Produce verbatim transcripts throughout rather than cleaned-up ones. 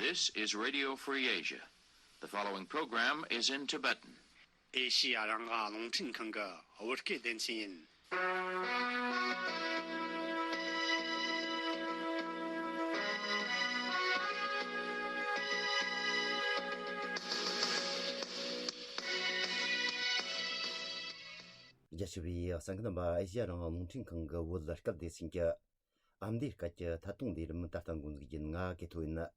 This is Radio Free Asia. The following program is in Tibetan. ཨེ་ཤི་ཡ་རང་དབང་རླུང་འཕྲིན་ཁང་གི་བོད་སྐད་སྡེ་ཚན་ཡིན། རྒྱ་ཆེ་བའི་གསན་མཁན་རྣམ་པ། ཨེ་ཤི་ཡ་རང་དབང་རླུང་འཕྲིན་ཁང་གི་བོད་སྐད་སྡེ་ཚན་གྱི་ཨ་མདོའི་སྐད་ཀྱི་ཐད་གཏོང་ལས་རིམ་ད་ལྟ་འགོ་འཛུགས་ཡིན། ང་གི་ཐོ་ཡིན།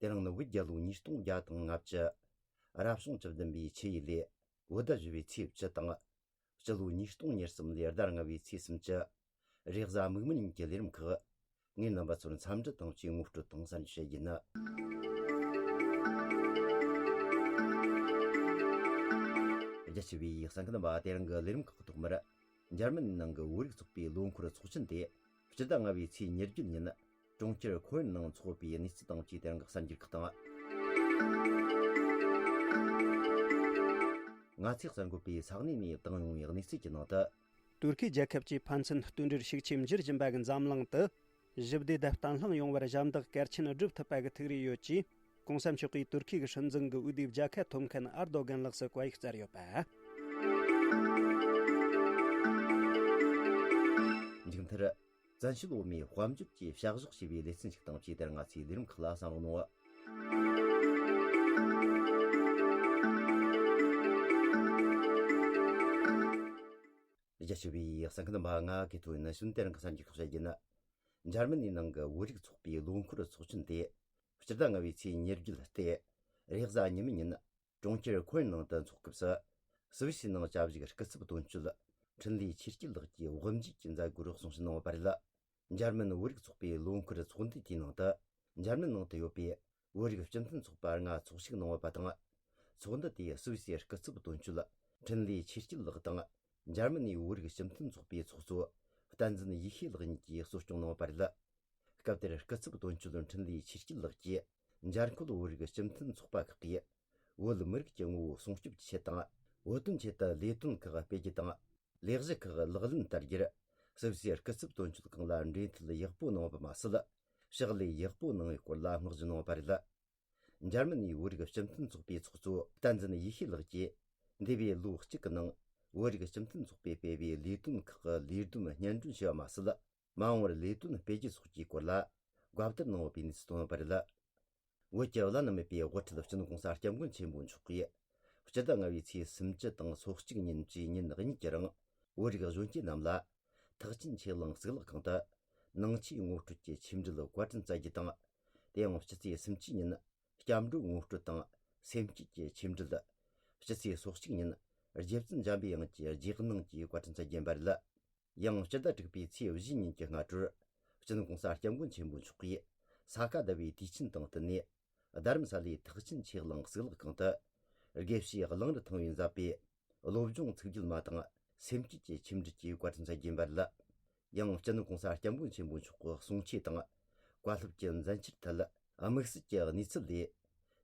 དེ་རིང་ནི་བོད་རྒྱལ་ལོ་ཉིས་སྟོང་བརྒྱ་དང་ལྔ་བཅུ། རབ་བྱུང་བཅུ་བདུན་པའི་ཆུ་ཡོས་ལོའི་བོད་ཟླ་བཞི་པའི་ཚེས་བཅུ་དང་། སྤྱི་ལོ་ཉིས་སྟོང་ཉེར་གསུམ་ལོའི་ཟླ་ལྔ་པའི་ཚེས་སུམ་ཅུ། རེས་གཟའ་མིག་དམར་ཉིན་གྱི་ལས་རིམ་ཁག་ངས་རྣམ་པ་ཚོར་འཚམས་འདྲི་དང་བཅས་ངོ་སྤྲོད་དང་གསན་བཤད་ཡིན། རྒྱ་ཆེ་བའི་གསན་མཁན་རྣམ་པ། དེ་རིང་གི་ལས་རིམ་ཁག་གི་ཐོག་མར། འཇར་མན་ནང་གི་བོད་རིགས་ཚོགས་པའི་ལོ་འཁོར་ཚོགས་ཆེན་དེ། སྤྱི་ཟླ་ལྔ་པའི་ཚེས་ཉེར་བརྒྱད་ཉིན། གྲོང་ཁྱེར་ཁོ་ཡན་ནང་འཚོགས་པའི་གནས་ཚུལ་དང་བཅས་དེ་རིང་གི་གསར་འགྱུར་ཁག་དང་། ང་ཚོས་གསར་འགོད་པས་ས་གནས་ནས་བཏང་ཡོང་བའི་གནས་ཚུལ་གྱི་ནང་དུ། ཏུར་ཁའི་རྒྱལ་ཁབ་ཀྱི་ཕན་ཚུན་མཐུན་སྒྲིལ་ཤུགས་ཆེ་འགྱུར་བཞིན་པ་གི་འཛམ་གླིང་དུ། ཞི་བདེ་དང་བརྟན་ལྷིང་ཡོང་བར་ཞབས་འདེགས་གལ་ཆེན་བསྒྲུབ་ཐུབ་པ་གི་ཐུགས་རེ་ཡོད་ཅེས། གོང་ས་མཆོག་གིས་ཏུར་ཁའི་སྲིད་འཛིན་གྱི་འོས་བསྡུའི་བརྒྱ་ཁ་ཐོབ་མཁན་ཨར་དོ་རྒན་ལགས་སུ་བཀའ་ཡིག་སྩལ་ཡོད་པ། མཇུག་མཐར། བཙན་བྱོལ་བོད་མིའི་དཔལ་འབྱོར་གྱི་བྱ་གཞག་ཞེས་པའི་ལེ་ཚན་ཞིག་དང་བཅས་དེར་ང་ཚོའི་ལས་རིམ་ཁག་ལ་གསན་རོགས་གནང་། རྒྱ་ཆེ་བའི་གསན་མཁན་རྣམ་པ། ང་གི་ཐོ་ཡིན། གཞུག་དེ་རིང་གི་གསར་འགྱུར་ཁག་བཤད་རྒྱུ་ཡིན། འཇར་མ་ནིའི་ནང་གི་བོད་རིགས་ཚོགས་པའི་ལོ་འཁོར་ཚོགས་ཆེན་དེ། སྤྱི་ཟླ་ལྔ་པའི་ཚེས་ཉེར་བརྒྱད་སྟེ། རེས་གཟའ་ཉི་མའི་ཉིན། གྲོང་ཁྱེར་ཁོ་ཡན་ནང་དུ་འཚོགས་སྐབས་སུ། སུད་སི་ནང་བཅའ་བཞུགས་སྐུ་ཚབ་དོན་གཅོད། འཕྲིན་ལས་ཆོས་སྐྱིད་ལགས་ཀྱིས་དབུ་འབྱེད་ཀྱི་མཛད་སྒོར་གསུང་བཤད་གནང་བ་རེད། འཇར་མན་བོད་རིགས་ཚོགས་པའི་ལོ་འཁོར་ཚོགས་འདུ་དེའི་ནང་དུ། འཇར་མན་ནང་དུ་ཡོད་པའི་བོད་རིགས་སྤྱི་མཐུན་ཚོགས་པ་ལྔ་ཚོགས་ཞུགས་གནང་བ་དང་། ཚོགས་འདུ་དེའི་སུད་སིའི་སྐུ་ཚབ་དོན་གཅོད། འཕྲིན་ལས་ཆོས་སྐྱིད་ལགས་དང་། འཇར་མ་ནིའི་བོད་རིགས་སྤྱི་མཐུན་ཚོགས་པའི་ཚོགས་གཙོ། བསྟན་འཛིན་ཡེ་ཤེས་ལགས་གཉིས་ཀྱིས་གཙོ་སྐྱོང་གནང་བ་རེད། སྐབས་དེར་སྐུ་ཚབ་དོན་གཅོད་འཕྲིན་ལས་ཆོས་སྐྱིད་ལགས་ཀྱིས། འཇར་འགོད་བོད་རིགས་སྤྱི་མཐུན་ཚོགས་པ་ཁག་གིས། བོད་མི་རིགས་ཀྱི་ངོ་བོ་སྲུང་སྐྱོབ་ཀྱི་ཆེད་དང་། བོད་དོན་ཆེད་དུ་ལས་དོན་ཁག་སྤེལ་རྒྱུ་དང་། ལས་གཞི་ཁག་ལག་ལེན་བསྟར་རྒྱུར། སུད་སིའི་སྐུ་ཚབ་དོན་གཅོད་ཁང་ལ་འབྲེལ་མཐུད་ཡག་པོ་གནང་བ་མ་ཟད། ཕྱག་ལས་ཡག་པོ་གནང་བའི་སྐོར་ལ་བསྔགས་བརྗོད་གནང་བ་རེད། འཇར་མ་ནིའི་བོད་རིགས་སྤྱི་མཐུན་ཚོགས་པའི་ཚོགས་གཙོ་བསྟན་འཛིན་ཡེ་ཤེས་ལགས་ཀྱིས། འདས་པའི་ལོ་གཅིག་གི་ནང་། བོད་རིགས་སྤྱི་མཐུན་ཚོགས་པས་སྤེལ་བའི་ལས་དོན་ཁག་གི་ལས་བསྡོམས་སྙན་སྒྲོན་ཞུ་བ་མ་ཟད། མ་འོངས་པར་ལས་དོན་སྤེལ་རྒྱུ་སོགས་ཀྱི་སྐོར་ལ། བཀའ་བསྡུར་གནང་ཡོད་པའི་གནས་ཚུལ་བཏོན་ཡོད་པ་རེད། བོད་ཀྱི་བླ་ན་མེད་པའི་དབུ་ཁྲིད་སྤྱི་ནོར་༸གོང་ས་༸སྐྱབས་མགོན་ཆེན་པོ་མཆོག་གིས། སྤྱི་ཟླ་ལྔ་པའི་ཚེས་སུམ་ཅུ་དང་སོ་གཅིག་ཉིན་བཅས་ཉིན་གཉིས་ཀྱི་རིང་། བོད་རིགས་གཞོན་སྐྱེས་རྣམས་ལ། ཐེག་ཆེན་ཆོས་གླིང་གཙུག་ལག་ཁང་དུ། ནང་ཆོས་ངོ་སྤྲོད་ཀྱི་ཆོས་འབྲེལ་བཀའ་དྲིན་སྩལ་རྒྱུ་དང་། དེ་ཡང་སྤྱི་ཚེས་སུམ་ཅུ་ཉིན། སྐྱབས་འགྲོ་ངོ་སྤྲོད་དང་། སེམས་བསྐྱེད་ཀྱི་ཆོས་འབྲེལ། སྤྱི་ཚེས་སོ་གཅིག་ཉིན། རྗེ་བཙུན་འཇམ་པའི་དབྱངས་ཀྱི་རྗེས་གནང་གིས་བཀའ་དྲིན་སྩལ་རྒྱུ་ཡིན་པ་རེད། ཡང་སྤྱི་ཟླ་དྲུག་པའི་ཚེས་བཞི་ཉིན་གྱི་སྔ་དྲོར། སྤྱི་ནོར་༸གོང་ས་༸སྐྱབས་མགོན་ཆེན་པོ་མཆོག་གིས་ས་ག་ཟླ་བའི་དུས་ཆེན་དང་བསྟུན་ནས། རྡ་རམ་ས་ལའི་ཐེག་ཆེན་ཆོས་གླིང་གཙུག་ལག་ཁང་དུ། དགེ་བཤེས་གླང་རི་ཐང་པས་མཛད་པའི་བློ་སྦྱོང་ཚིག་བརྒྱད་མ་དང་སེམས་བསྐྱེད་ཀྱི་ཆོས་འབྲེལ་གྱིས་བཀའ་དྲིན་སྩལ་རྒྱུ་ཡིན་པ་རེད། ཡང་སྤྱི་ནོར་༸གོང་ས་༸སྐྱབས་མགོན་ཆེན་པོ་མཆོག་གི་གསུང་ཆོས་དང་། བཀའ་སློབ་ཀྱི་མཛད་འཆར་ཐད་དམིགས་བསལ་གྱི་གནས་ཚུལ་ལས།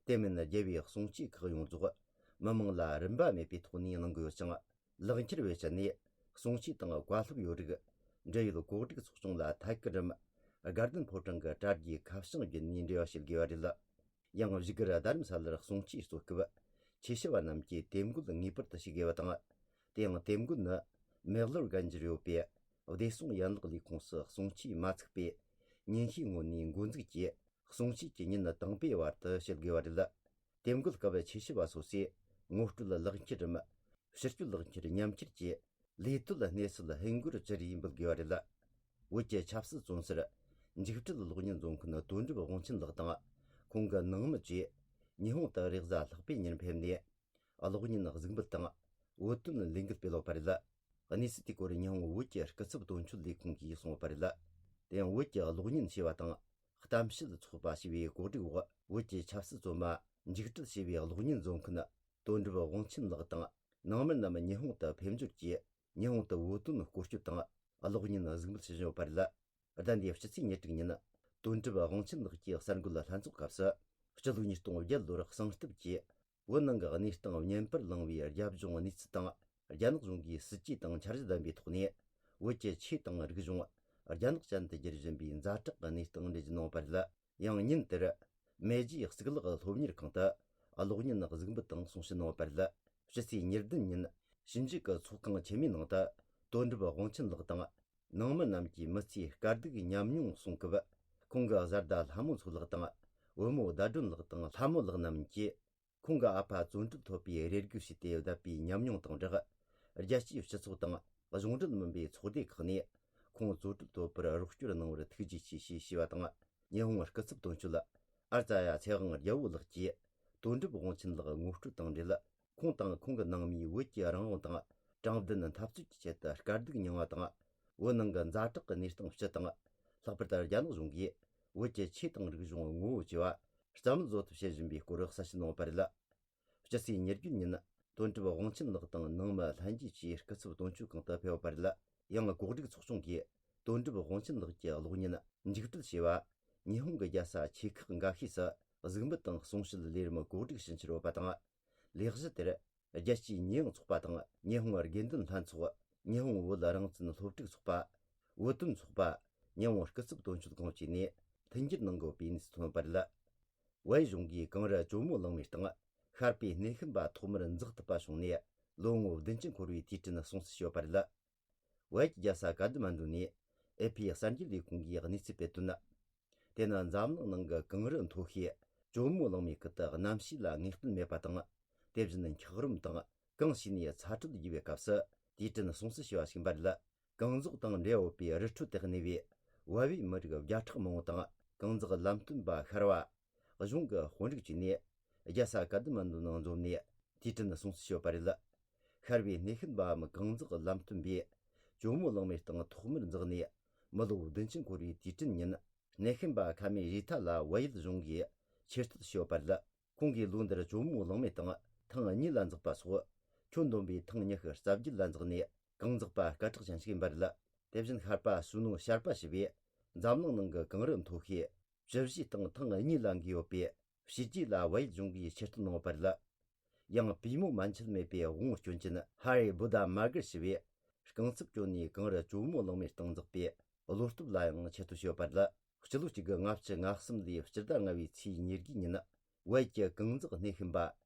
དེ་མིན་རྒྱལ་བའི་གསུང་ཆོས་ཁག་ཡོངས་རྫོགས་མི་མང་ལ་རིན་པ་མེད་པའི་ཐོག་ནས་གནང་གི་ཡོད་ཅིང་། ལག་འཁྱེར་བེད་སྤྱད་ནས་གསུང་ཆོས་དང་བཀའ་སློབ་ཡོད་རིགས་འབྲེལ་ཡོད་གོ་སྒྲིག་ཚོགས་ཆུང་ལ་ཐད་ཀར་རམ། དགའ་ལྡན་ཕོ་བྲང་གི་དྲ་རྒྱའི་ཁ་བྱང་བརྒྱུད་ནས་འབྲེལ་བ་བྱེད་དགོས་པ་རེད། ཡང་བཞུགས་སྒར་རྡ་རམ་ས་ལར་གསུང་ཆོས་གཙོ་སྐབས་ཆོས་ཞུ་བ་རྣམས་ཀྱིས་དེབ་འགོད་ངེས་པར་དུ་བྱེད་དགོས་པ་དང་། དེ་ཡང་དེབ་འགོད་ནི་མེག་ལོར་རྒན་རྒྱར་ཡོད་པའི་བདེ་སྲུང་ཡན་ལག་ལས་ཁུངས་སུ་གསུང་ཆོས་མ་ཚུགས་པའི་ཉིན་ཤས་སྔོན་ནས་འགོ་འཛུགས་ཀྱིས། གསུང་ཆོས་ཀྱི་ཉིན་དང་པོའི་བར་དུ་བྱེད་དགོས་པ་རེད། དེབ་འགོད་སྐབས་ཆོས་ཞུ་བ་སོ་སོས་ངོ་སྤྲོད་ལག་འཁྱེར་རམ། ཕྱིར་སྐྱོད་ལག་འཁྱེར་མཉམ་འཁྱེར་གྱིས་ལས་དོད་སྣེ་སེལ་ཧིན་སྒོར་བཅུ་རེ་འབུལ་དགོས་པ་རེད། བོད་ཀྱི་ཆབ་སྲིད་བཙོན་ཟུར་འཇིགས་བྲལ་གློག་བརྙན་བཟོ་མཁན་དོན་གྲུབ་དབང་ཆེན་ལགས་དང་ཁོང་གི་ནང་མི་བཅས་ཉི་ཧོང་དུ་རེས་གཟའ་ལྷག་པའི་ཉིན་ཕེབས་ནས། གློག་བརྙན་གཟིགས་འབུལ་དང་བོད་དོན་ལས་འགུལ་སྤེལ་ཡོད་པ་རེད། གནས་ཚུལ་དེའི་སྐོར་ཉི་ཧོང་བོད་ཀྱི་སྐུ་ཚབ་དོན་གཅོད་ལས་ཁུངས་ཀྱིས་གསུངས་ཡོད་པ་རེད། དེ་ཡང་བོད་ཀྱི་གློག་བརྙན་ཞེས་པ་དང་གཏམ་བཤད་ཚོགས་པ་ཞེས་པའི་གོ་སྒྲིག་འོག་བོད་ཀྱི་ཆབ་སྲིད་བཙོན་མ་འཇིགས་བྲལ་ཞེས་པའི་གློག་བརྙན་བཟོ་མཁན་དོན་གྲུབ་དབང་ཆེན་ལགས་དང་ནང་མི་རྣམས་ཉི་ཧོང་དུ་ཕེབས་འབྱོར་གྱིས་ཉི་ཧོང་དུ་བོད་དོན་སྐོར་སྐྱོད་དང་གློག་བརྙན་གཟིགས་འབུལ་ཞུ་བཞིན་ཡོད་པ་རེད། ཟླ་འདིའི་སྤྱི་ཚེས་ཉེར་དྲུག་ཉིན། དོན་གྲུབ་དབང་ཆེན་ལགས་ཀྱིས་གསར་འགོད་ལྷན་ཚོགས་སྐབས་སུ། སྤྱི་ལོ་ཉིས་སྟོང་བརྒྱད་ལོར་གསང་སྟབས་ཀྱིས། བོད་ནང་གི་གནས་སྟངས་བརྙན་པར་བླངས་པའི་རྒྱབ་ལྗོངས་གནས་ཚུལ་དང་། རྒྱ་ནག་གཞུང་གིས་སྲིད་ཇུས་དང་འཆར་གཞི་ལྡན་པའི་ཐོག་ནས། བོད་ཀྱི་ཆོས་དང་རིག་གཞུང་། རྒྱ་ནག་ཅན་དུ་བསྒྱུར་བཞིན་པའི་ཛ་དྲག་གི་གནས་སྟངས་འགྲེལ་བརྗོད་གནང་བ་རེད། ཡང་ཉིན་དེར། མེ་ཇིའི་གཙུག་ལག་སློབ་གཉེར་ཁང་དུ་གློག་བརྙན་གཟིགས་འབུལ་དང་གསུང་བཤད་གནང་བ་རེད། ཕྱི་ཚེས་ཉེར་བདུན་ཉིན་ཞིབ་འཇུག་གི་ཚོགས་ཁང་ཆེན་མོའི་ནང་དུ་དོན་གྲུབ་དབང་ཆེན་ལགས་དང་། ནང་མི་རྣམས་ཀྱིས་མི་ཚེའི་དཀའ་སྡུག་ཉམས་མྱོང་གསུང་སྐབས། ཁོང་གི་བཟའ་ཟླ་ལྷ་མོ་མཚོ་ལགས་དང་བུ་མོ་ཟླ་སྒྲོན་ལགས་དང་ལྷ་མོ་ལགས་རྣམས་ཀྱིས། ཁོང་གི་ཨ་ཕ་བཙོན་གྲོལ་ཐོབ་པའི་རེ་སྒུག་བྱས་ཏེ་བསྡད་པའི་ཉམས་མྱོང་དང་སྦྲགས། རྒྱལ་སྤྱིའི་སྤྱི་ཚོགས་དང་གཞུང་འབྲེལ་མིན་པའི་ཚོགས་སྡེ་ཁག་ནས་ཁོང་བཙོན་གྲོལ་ཐོབ་པར་རོགས་སྐྱོར་གནང་བར་ཐུགས་རྗེ་ཆེ་ཞེས་ཞུས་པ་དང་། ཉི་ཧོང་སྐུ་ཚབ་དོན་གཅོད་ཨར་ཙ་ཡ་ཚེ་དབང་རྒྱལ་པོ་ལགས་ཀྱིས། དོན་གྲུབ་དབང་ཆེན་ལགས་ངོ་སྤྲོད་དང་འབྲེལ། ཁོང་དང་ཁོང་གི་ནང་མིས་བོད་ཀྱི་རང་དབང་དང་དྲང་བདེན་འཐབ་རྩོད་ཀྱི་ཆེད་དུ་དཀའ་སྡུག་མྱངས་པ་དང་། བོད་ནང་གི་ཛ་དྲག་གི་གནས་སྟངས་སྤྱི་དང་། ལྷག་པར་དུ་རྒྱ་ནག་གཞུང་གིས་བོད་ཀྱི་ཆོས་དང་རིག་གཞུང་ངོ་བོ་བཅོས་པ་རྩ་མེད་བཟོ་ཐབས་བྱེད་བཞིན་པའི་སྐོར་གསལ་བཤད་གནང་བ་རེད། སྤྱི་ཚེས་ཉེར་བརྒྱད་ཉིན་དོན་གྲུབ་དབང་ཆེན་ལགས་དང་ནང་མི་ལྷན་རྒྱས་ཀྱིས་སྐུ་ཚབ་དོན་གཅོད་ཁང་དུ་ཕེབས་པ་རེད། ཡང་གོ་སྒྲིག་ཚོགས་ཆུང་གིས་དོན་གྲུབ་དབང་ཆེན་ལགས་ཀྱི་གློག་བརྙན་མཇུག་སྒྲིལ་བྱས་པ། ཉི་ཧོང་གི་རྒྱལ་ས་ཆེ་ཁག་འགའ་ཤས་སུ་གཟིགས་འབུལ་དང་གསུང་བཤད་ལས་རིམ་གོ་སྒྲིག་ཕྱིན་ཆད་ཡོད་པ་དང་། ལས་གཞི་དེར་རྒྱལ་སྤྱིའི་ཉེས་ཡངས་ཚོགས་པ་དང་ཉི་ཧོང་དགེ་འདུན་ལྷན་ཚོགས། ཉི་ཧོང་བོད་རང་བཙན་སློབ་ཕྲུག་ཚོགས་པ། བོད་དོན་ཚོགས་པ། ཉི་ཧོང་སྐུ་ཚབ་དོན་གཅོད་ཁང་བཅས་ནས་མཐུན་འགྱུར་གནང་དགོས་པའི་གནས་ཚུལ་ཐོན་པ་རེད། བལ་ཡུལ་གཞུང་གིས་གངས་རི་ཇོ་མོ་གླང་མའི་སྟེང་ཤར་པའི་སྣེ་ཤན་པ་ཐོག་མར་འཛེག་ཐུབ་པ་བྱུང་ནས་ལོ་ངོ་བདུན་ཅུ་འཁོར་བའི་དུས་དྲན་སྲུང་བརྩི་ཞུས་པ་རེད། བལ་ཡུལ་གྱི་རྒྱལ་ས་ཀ་ཐ་མན་ཌུ་ནས་ཨེ་ཕི་གསར་འགྱུར་ལས་ཁུངས་ཀྱིས་གནས་ཚུལ་སྤེལ་དོན། དེ་ནི་འཛམ་གླིང་ནང་གི་གངས་རི་མཐོ་ཤོས་ཇོ་མོ་གླང་མའི་ཁུལ་དུ་གནམ་གཤིས་ལ་ངེས་གཏན་མེད་པ་དང་། དེ་བཞིན་འཁྱགས་རོམ་དང་གངས་ཕྱིས་ནས་ཚ་དྲོད་རྒྱས་པའི་སྐབས་སུ་དུས་དྲན་སྲུང་བརྩི་ཞུ་བ་ཞིག་ཡིན་པ་རེད། གངས་འཛོགས་དང་འབྲེལ་བ་ཡོད་པའི་རི་ཁྲོད་དུ་གནས་པའི་བལ་པོའི་མི་རིགས་བརྒྱ་ཕྲག་མང་པོ་དང་། གངས་འཛེགས་ལམ་སྟོན་པ་ཤར་བ། གཞུང་གི་དཔོན་རིགས་བཅས་ནས་རྒྱལ་ས་ཀ་ཐ་མན་ཌུ་ནང་འཛོམས་ནས་དུས་དྲན་སྲུང་བརྩི་ཞུས་པ་རེད། ཤར་པའི་སྣེ་ཤན་པའམ་གངས་འཛེགས་ལམ་སྟོན་པས་ཇོ་མོ་གླང་མའི་སྟེང་ཐོག་མར་འཛེགས་ནས་མི་ལོ་བདུན་ཅུ་འཁོར་བའི་དུས་དྲན་ཉིན། སྣེ་ཤན་པ་ཁ་མེ་རི་ཐ་ལ་བལ་ཡུལ་གཞུང་གིས་ཆེ་བསྟོད་ཞུས་པ་རེད། ཁོང་གིས་ལོ་འདིར་ཇོ་མོ་གླང་མའི་སྟེང་ཐེངས་གཉིས་ལ་འཛེགས་པ་སོགས་ཁྱོན་བསྡོམས་པའི་ཐེངས་ཉི་ཤུ་རྩ་བརྒྱད་ལ་འཛེགས་ནས་གངས་འཛེགས་པ་སྐད་གྲགས་ཅན་ཞིག་ཡིན་པ་རེད། དེ་བཞིན་ཤར་པ་སུ་ནོ་ཤར་པ་ཞེས་པས་འཛམ་གླིང་ནང་གི་གངས་རི་མཐོ་ཤོས་བཅུ་བཞིའི་སྟེང་ཐེངས་གཉིས་ལ་འགོས་ཡོད་པས། ཕྱི་རྒྱལ་ལ་བལ་ཡུལ་གཞུང་གིས་ཆེ་བསྟོད་གནང་བ་རེད། ཡང་པུས་མོ་མན་ཆད་མེད་པའི་དབང་བོ་སྐྱོན་ཅན་ཧ་རི་བུ་ད་མ་གར་ཞེས་པས་རྐང་རྩེད་སྤྱོད་ནས་གངས་རི་ཇོ་མོ་གླང་མའི་སྟེང་འཛེགས་པའི་བློ་སྟོབས་ལ་ཡང་ཆེ་བསྟོད་ཞུས་པ་རེད། སྤྱི་ལོ་གཅིག་དགུ་ལྔ་བཅུ་ང་གསུམ་ལོའི་སྤྱི་ཟླ་ལྔ་པའི་ཚེས་ཉེར་དགུ་ཉིན། བལ་གྱི་གངས་འཛེགས་སྣེ་ཤན་པ་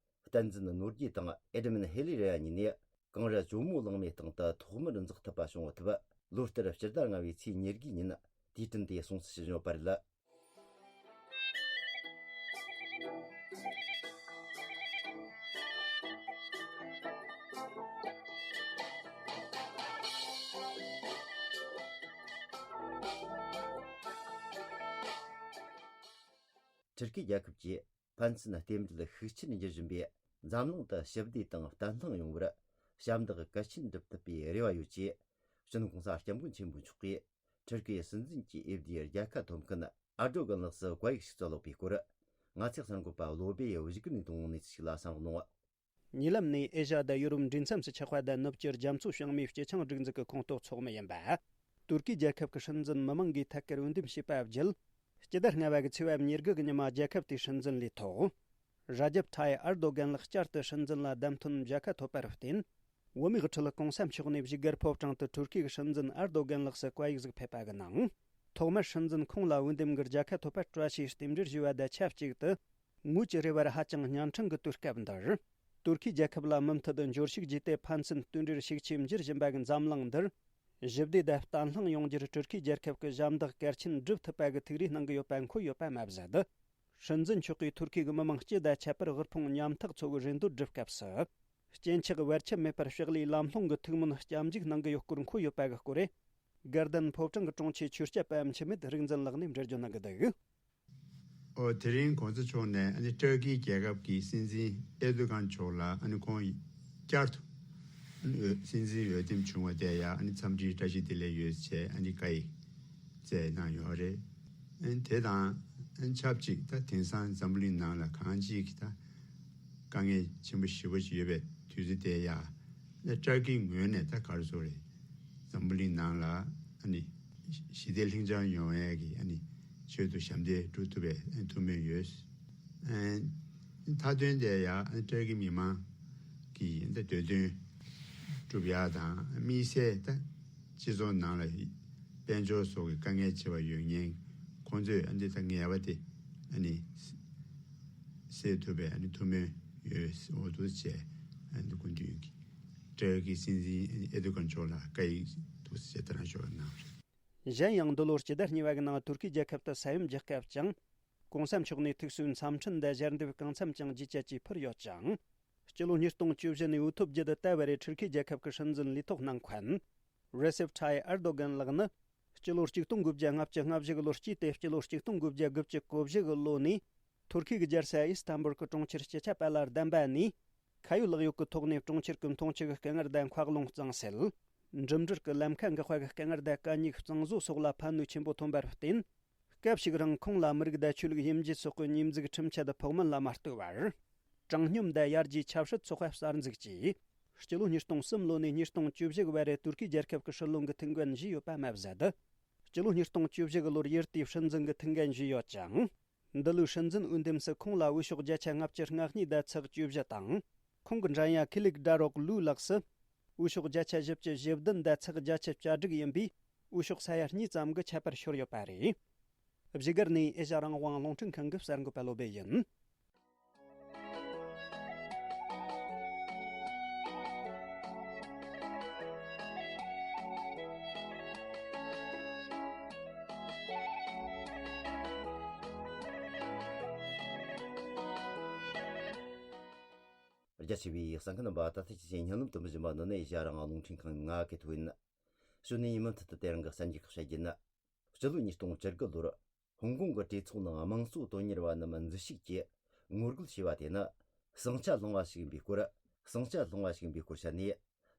བསྟན་འཛིན་ནོར་རྒྱས་དང་ཨེ་ཌ་མན་ཧེ་ལི་རེ་ཡ་གཉིས་ནས་གངས་རི་ཇོ་མོ་གླང་མའི་སྟེང་དུ་ཐོག་མར་འཛེགས་ཐུབ་པ་བྱུང་ཐུབ། ལོ་ལྟར་སྤྱི་ཟླ་ལྔ་པའི་ཚེས་ཉེར་དགུ་ཉིན་དུས་དྲན་དེ་སྲུང་བརྩི་ཞུ་བཞིན་ཡོད་པ་རེད། ཊུར་ཀི་རྒྱལ་ཁབ་ཀྱིས་ཕན་ཚུན་རྟེན་འབྲེལ་ཤུགས་ཆེར་འགྱུར་བཞིན་པའི་འཛམ་གླིང་དུ་ཞི་བདེ་དང་བརྟན་ལྷིང་ཡོང་བར་ཞབས་འདེགས་གལ་ཆེན་སྒྲུབ་ཐུབ་པའི་རེ་བ་ཡོད་ཅེས། སྤྱི་ནོར་གོང་ས་སྐྱབས་མགོན་ཆེན་པོ་མཆོག་གིས་ཊུར་ཀིའི་སྲིད་འཛིན་གྱི་འོས་བསྡུའི་རྒྱལ་ཁ་ཐོབ་མཁན་ཨར་ཌོ་གན་ལགས་སུ་བཀའ་ཡིག་ཞིག་བསྩལ་ཡོད་པའི་སྐོར། ང་ཚོའི་གསར་འགོད་པ་བློ་སྦེ་ཡིས་གཞིགས་ནས་གཏོང་གནས་ཚུལ་ཞིག་ལ་གསན་རོགས་གནང་། ཉེ་ལམ་ནས་ཨེ་ཤ་དང་ཡོ་རོབ་འབྲེལ་མཚམས་སུ་ཆགས་པ་དང་ནུབ་ཕྱོགས་རྒྱ་མཚོ་བྱང་མའི་སྤྱི་ཆིངས་སྒྲིག་འཛུགས་ཀྱི་ཁོངས་གཏོགས་ཚོགས་མི་ཡིན་པ། ཏུར་ཀི་རྒྱལ་ཁབ་ཀྱི་སྲིད་འཛིན་མི་མང་གིས་ཐད་ཀར་འོས་འདེམས་བྱས་པ་བརྒྱུད། སྤྱི་ཟླ་ལྔ་པ་གི་ཚེས་པ་ཉེར་དགུ་གི་ཉི་མ་རྒྱལ་ཁབ་དེའི་སྲིད་འཛིན་ལས་ཐོག་ར་ཇབ་ཐའི་ཨར་རྡོ་གན་ལགས་བསྐྱར་དུ་སྲིད་འཛིན་ལ་བདམས་ཐོན་མཇལ་ཁ་ཐོབ་པར་བརྟེན། བོད་མིའི་ཁྲོད་གོང་ས་མཆོག་ནས་བཞུགས་སྒར་ཕོ་བྲང་དུ་ཏུར་ཀིའི་སྲིད་འཛིན་ཨར་རྡོ་གན་ལགས་སུ་བཀའ་ཡིག་ཟིག་ཕེབས་པ་གི་ནང་། ཐོག་མར་སྲིད་འཛིན་ཁོང་ལ་འོས་འདེམས་ཀྱི་རྒྱལ་ཁ་ཐོབ་པར་བཀྲ་ཤིས་རྟེན་འབྲེལ་ཞུ་བ་དང་ཆབས་ཅིག་ཏུ། ངོས་ཀྱི་རེ་བར་ཧ་ཅང་གཉན་འཕྲང་གི་དུས་སྐབས་འདིར། ཏུར་ཀི་རྒྱལ་ཁབ་ལ་མུ་མཐུད་འབྱོར་ཕྱུག་བརྒྱུད་དེ་ཕན་ཚུན་རྟེན་འབྲེལ་ཤུགས་ཆེ་འགྱུར་བཞིན་པ་གི་འཛམ་གླིང་འདིར། ཞི་བདེ་དང་བརྟན་ལྷིང་ཡོང་རྒྱུར་ཏུར་ཀི་རྒྱལ་ཁབ་ཀྱི་ཞབས་འདེགས་གལ་ཆེན་སྒྲུབ་ཐུབ་པ་གི་ཐུགས་རེ་གནང་གི་ཡོད་པ་མཁོ་ཡོད་པ་མ་ཟད། སྲིད་འཛིན་མཆོག་གིས་ཏུར་ཀི་གི་མི་མང་སྤྱི་དང་ཁྱད་པར་དབུལ་ཕོངས་ཉམ་ཐག་ཚོ་གི་རེ་འདོད་སྒྲུབ་སྐབས་སུ། སྐྱེ་འཆི་བར་ཆད་མེད་པར་ཕྱག་ལས་ལམ་ལྷོང་གི་ཐུགས་སྨོན་སྐྱབས་འཇུག་གནང་གི་ཡོད་སྐོར་མཁོ་ཡོད་པ་གི་སྐོར་རེད། དགའ་ལྡན་ཕོ་བྲང་གི་དྲུང་ཆེ་ཆོས་སྐྱབས་པ་འཆི་མེད་རིག་འཛིན་ལགས་ནས་འགྲེལ་བརྗོད་གནང་གི་འདུག་ཨོ། དེ་རིང་གོང་ས་མཆོག་ནས་ཨ་ནི་ཏུར་ཀི་རྒྱལ་ཁབ་ཀྱི་སྲིད་འཛིན་ཨེར་དོ་གྷན་མཆོག་ལ་ཨ་ནི་ཁོང་བསྐྱར་དུ་ཨ་ནི་འོས་སྲིད་འཛིན་འོས་འདེམས་བྱུང་བ་དེ་ཡང་ཨ་ནི་འཚམས་འདྲིའི་བཀྲ་ཤིས་བདེ་ལེགས་ཡོད་ཅེས་ཨ་ནི་བཀའ་ཡིག་བསྩལ་གནང་ཡོད་རེད། ཨ་ནི་དེ་དང་ཨ་ནི་ཆབས་ཅིག་ད་དེང་སང་འཛམ་བུ་གླིང་ནང་ལ་གང་ཅིའི་ད་དཀའ་ངལ་ཆེན་པོ་ཞེ་པོ་ཅིག་ཡོད་པའི་དུས་ཚོད་དེ་ཡང་ཨ་ནི་ཏུར་ཀིའི་ངོས་ནས་ད་ག་རེ་ཟེར་རེད། འཛམ་བུ་གླིང་ནང་ལ་ཨ་ནི་ཞི་བདེ་ལྷིང་འཇགས་ཡོང་ཡས་ཀྱི་ཨ་ནི་ཆེད་དུ་ཞབས་འདེགས་སྒྲུབ་ཐུབ་པའི་ཨ་ནི་ཐུགས་སྨོན་ཡོད། ཨ་ནི་མཐའ་དོན་དེ་ཡང་ཨ་ནི་ཏུར་ཀི་མི་མང་གི་ཨ་ནི་འདོད་དོན་སྒྲུབ་ཡག་དང་དམིགས་བསལ་ད་སྤྱི་ཚོགས་ནང་ལ་དཔལ་འབྱོར་སོགས་ཀྱི་དཀའ་ངལ་ཆེ་བ་ཡོད་མཁན་ཁོང་ཚོས་ཨ་ནི་ད་ངལ་བ་དེ་ཨ་ནི་ སེལ་ཐུབ་པའི་ཨ་ནི་ཐུགས་སྨོན་ཡོད་འོ་འདུག་བྱས། ཨ་ནི་སྐུ་མདུན་གྱི་ཏྲར་ཀིའི་སྲིད་འཛིན་ཨེར་ཏོ་གྷན་མཆོག་ལ་བཀའ་ཡིག་འདུག་བྱས་དེ་རང་ཞུ་བ་གནང་བ་རེད། གཞན་ཡང་འདི་ལོར་སྤྱི་ཟླ་གཉིས་པ་གི་ནང་ཐུར་ཁེའི་རྒྱལ་ཁབ་ཏུ་ས་ཡོམ་བརྒྱབ་སྐབས་ཀྱང་གོང་ས་མཆོག་ནས་ཐུགས་གསོའི་འཚམས་འཕྲིན་དང་ཞལ་འདེབས་གང་འཚམ་ཀྱང་ཇི་བྱ་ཇི་ཕུལ་ཡོད་ཅིང་། སྤྱི་ལོ་ཉིས་སྟོང་བཅུ་བཞི་ནས་འོས་ཐོབ་རྒྱུ་དང་བལྟ་བར་ཐུར་ཁེའི་རྒྱལ་ཁབ་ཀྱི་སྲིད་འཛིན་ལས་ཐོག་གནང་མཁན་རེ་སེབ་ཐའི་ཨར་དོ་གན་ལགས་ནི། སྤྱི་ལོ་ཆིག་སྟོང་དགུ་བརྒྱ་ལྔ་བཅུ་ང་བཞི་གི་ལོར་སྐྱེས་ཏེ་སྤྱི་ལོ་ཆིག་སྟོང་དགུ་བརྒྱ་དགུ་བཅུ་གོ་བཞི་གི་ལོ་ནས་ཐུར་ཁེ་གི་རྒྱལ་ས་ཨི་སི་ཐན་བུལ་གྱི་གྲོང་ཁྱེར་སྤྱི་ཁྱབ་པ་ལ་བདམས་པ་ནས། ཁ་ཡོད་ལག་ཡོད་ཀྱི་ཐོག་ནས་གྲོང་ཁྱེར་གྱི་འཐུང་ཆུ་གི་དཀའ་ངལ་དང་འཁོར་ལོ་གཙང་སེལ། འགྲིམ་འགྲུལ་གྱི་ལམ་ཁ་འགག་པ་གི་དཀའ་ངལ་དང་དཀའ་ཉེན་གཙང་བཟོ་སོགས་ལ་ཕན་ནུས་ཆེན་པོ་ཐོན་པར་བརྟེན། སྐབས་ཤིག་རིང་ཁོང་ལ་མི་རིགས་དང་ཆོས་ལུགས་དབྱེ་འབྱེད་སོགས་ཀྱི་ཉེས་འཛུགས་ཁྲིམས་ཆད་ཕོགས་མིན་ལ་མ་ལྟོས་པར། དྲང་སྙོམས་དང་ཡར་རྒྱས་ཆབ་སྲིད་ཚོགས་པ་གསར་འཛུགས་ཀྱིས། སྤྱི་ལོ་ཉིས་སྟོང་གསུམ་ལོ་ནས་ཉིས་སྟོང་བཅུ་བཞི་གི་བར་རེ་ཏུར་ཀི་རྒྱལ་ཁབ་ཀྱི་སྲིད་བློན་གྱི་ཐུགས་འགན་བཞེས་ཡོད་པ་མ་ཟད། སྤྱི་ལོ་ཉིས་སྟོང་བཅུ་བཞི་གི་ལོར་ཡུལ་དེའི་སྲིད་འཛིན་གྱི་ཐུགས་འགན་བཞེས་ཡོད་ཅིང་། འདི་ལོའི་སྲིད་འཛིན་འོས་འདེམས་སུ་ཁོང་ལ་འོས་ཤོག་བརྒྱ་ཆ་ལྔ་བཅུ་ང་གཉིས་དང་ཚེག་བཅུ་བཞི་དང་། ཁོང་གི་འགྲན་ཡ་ཁི་ལིག་ཌ་རོག་ལུའུ་ལགས་སུ། འོས་ཤོག་བརྒྱ་ཆ་བཞི་བཅུ་ཞེ་བདུན་དང་ཚེག་བརྒྱ་ཆ་གྱ་དྲུག་ཡིན་པས། འོས་ཤོག་ས་ཡ་གཉིས་ཙམ་གྱི་ཁྱད་པར་ཤོར་ཡོད་པ་རེད། བཞུགས་སྒར་ནས་ཨེ་ཤ་རང་དབང་རླུང་འཕྲིན་ཁང་གི་གསར་འགོད་པ་བློ་སྦེ་ཡིན། རྒྱ་ཆེ་བའི་གསན་མཁན་རྣམ་པ། ད་ལྟ་ཁྱེད་ཚོས་སྙན་ལམ་དུ་མི་བཞིན་པ་ནི་ནི་ཨེ་ཤ་རང་དབང་རླུང་འཕྲིན་ཁང་ང་གི་ཐོག་ཡིན། གཞུག་ནས་ཡིན་མུ་མཐུད་དུ་དེ་རིང་གི་གསར་འགྱུར་ཁག་བཤད་རྒྱུ་ན། སྤྱི་ལོ་ཉིས་སྟོང་བཅུ་དགུ་ལོར། ཧོང་ཀོང་གི་གྲོས་ཚོགས་ནང་དམངས་གཙོ་དོན་གཉེར་བ་རྣམས་འཛུལ་ཞུགས་ཀྱིས་ངོ་རྒོལ་བྱས་པ་དེ་ནི། ཟིང་ཆ་སློང་བ་ཞིག་ཡིན་པའི་སྐོར། ཟིང་ཆ་སློང་བ་ཞིག་ཡིན་པའི་སྐོར་བཤད་ནས།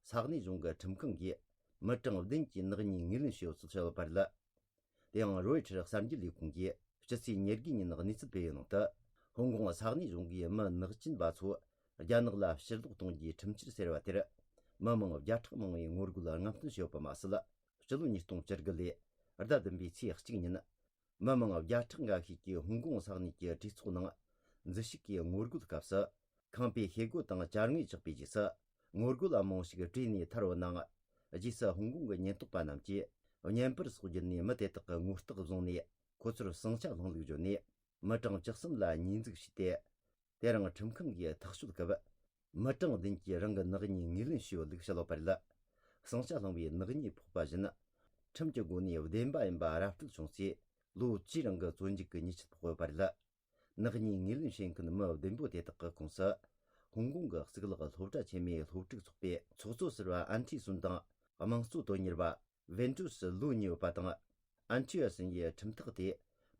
ས་གནས་གཞུང་གི་ཁྲིམས་ཁང་གིས་མི་གྲངས་བདུན་གྱི་ནག་ཉེས་ངོས་ལེན་བྱས་ཡོད་ཚུལ་བཤད་ཡོད་པ་རེད། དེ་ཡང་རོའི་ཊར་གསར་འགྱུར་ལས་ཁུངས་ཀྱིས་སྤྱི་ཚེས་ཉེར་དགུ་ཉིན་གནས་ཚུལ་སྤེལ་ཡོད་ནང་དུ། ཧོང་ཀོང་ས་གནས་གཞུང་གིས་མི་ནག་ཅན་པ་ཚོ་རྒྱ་ནག་ལ་ཕྱིར་ལོག་གཏོང་རྒྱུའི་ཁྲིམས་གཅོད་ཟེར་བ་དེར། མི་མང་བརྒྱ་ཕྲག་མང་བས་ངོ་རྒོལ་རྔམ་སྟོན་བྱས་ཡོད་པ་མ་ཟད། སྤྱི་ལོ་ཉིས་སྟོང་བཅུ་དགུ་ལོའི་ཟླ་བདུན་པའི་ཚེས་གཅིག་ཉིན། མི་མང་བརྒྱ་ཕྲག་འགའ་ཤས་ཀྱིས་ཧོང་ཀོང་ས་གནས་ཀྱི་གྲོས་ཚོགས་ནང་འཛུལ་ཞུགས་ཀྱིས་ངོ་རྒོལ་སྐབས་སུ། ཁང་པའི་ཤེལ་སྒོ་དང་ཅ་དངོས་བཅག་པའི་རྗེས་སུ། ངོ་རྒོལ་མང་པོ་ཞིག་བྲོས་ནས་ཐར་བའི་ནང་། རྗེས་སུ་ཧོང་ཀོང་གི་ཉེན་རྟོག་པ་རྣམས་ཀྱིས་བརྙན་པར་སོགས་བརྒྱུད་ནས་མི་དེ་དག་གི་ངོ་རྟགས་བཟུང་ནས། ཁོ་ཚོར་ཟིང་ཆ་སློང་ལུགས་བརྗོད་ནས། མི་གྲངས་བཅུ་གསུམ་ལ་ཉེས་འཛུགས་བྱས་ཏེ། དེ་རིང་ཁྲིམས་ཁང་གིས་ཐག་གཅོད་སྐབས། མི་གྲངས་བདུན་གྱིས་རང་གི་ནག་ཉེས་ངོས་ལེན་བྱས་ཡོད་ལུགས་བཤད་ཡོད་པ་རེད། ཟིང་ཆ་སློང་བའི་ནག་ཉེས་ཕོག་པ་བཞིན། ཁྲིམས་ཀྱི་སྒོ་ནས་བདེན་པ་ཡིན་པ་ར་སྤྲོད་བྱུང་ཚེ། ལོ་བཅུའི་རིང་གི་བཙོན་འཇུག་གི་ཉེས་ཆད་ཕོག་ཡོད་པ་རེད། ནག་ཉེས་ངོས་ལེན་བྱེད་མཁན་མི་བདུན་པོ་དེ་དག་གི་ཁོངས་སུ། ཧོང་ཀོང་གི་གཙུག་ལག་སློབ་གྲྭ་ཆེན་མོའི་སློབ་ཕྲུག་ཚོགས་པའི་ཚོགས་གཙོ་ཟུར་པ་ཨན་ཁྲི་སུན་དང་། དམངས་གཙོ་དོན་གཉེར་བ། ཝེན་ཀྲུའུ་ཧྲི་ལུའུ་གཉིས་ཡོད་པ་དང་། ཨན་ཁྲི་ཡ་སུན་ཡིས་ཁྲིམས་ཐག་དེ་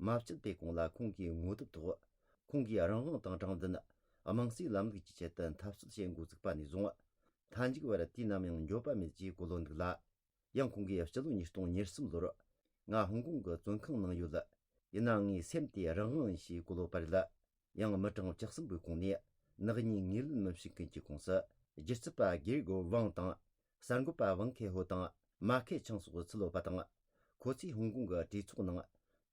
མ་བཅད་པའི་གོང་ལ་ཁོང་གིས་ངོ་དེབ་ཐོག་ཁོང་གིས་རང་དབང་དང་དྲང་བདེན། དམངས་གཙོའི་ལམ་ལུགས་ཀྱི་ཆེད་དུ་འཐབ་རྩོད་བྱེད་འགོ་བཙུགས་པ་ནས་བཟུང་། མཐའ་མཇུག་བར་དུས་ནམ་ཡང་འགྱོད་པ་མེད་ཅེས་གོ་ལོ་འདུག་ལ། ཡང་ཁོང་གིས་སྤྱི་ལོ་ཉིས་སྟོང་ཉེར་གསུམ་ལོར། ང་ཧོང་ཀོང་གི་བཙོན་ཁང་ནང་ཡོད། ཡིན་ནའང་ངའི་སེམས་དེ་རང་དབང་ཡིན་ཞེས་གོ་ལོ་བ་རེད། ཡང་མི་གྲངས་བཅུ་གསུམ་པོའི་ཁོངས་ནས་ནག་ཉེས་ངོས་ལེན་མི་བྱེད་མཁན་གྱི་ཁོངས་སུ། སྒྱུ་རྩལ་པ་གེ་རི་གོ་ཝང་དང་། གསར་འགོད་པ་ཝང་ཁེ་ཧོ་དང་། མ་ཁེ་ཆང་སོགས་ཚུད་ཡོད་པ་དང་། ཁོ་ཚོས་ཧོང་ཀོང་གི་གྲོས་ཚོགས་ནང་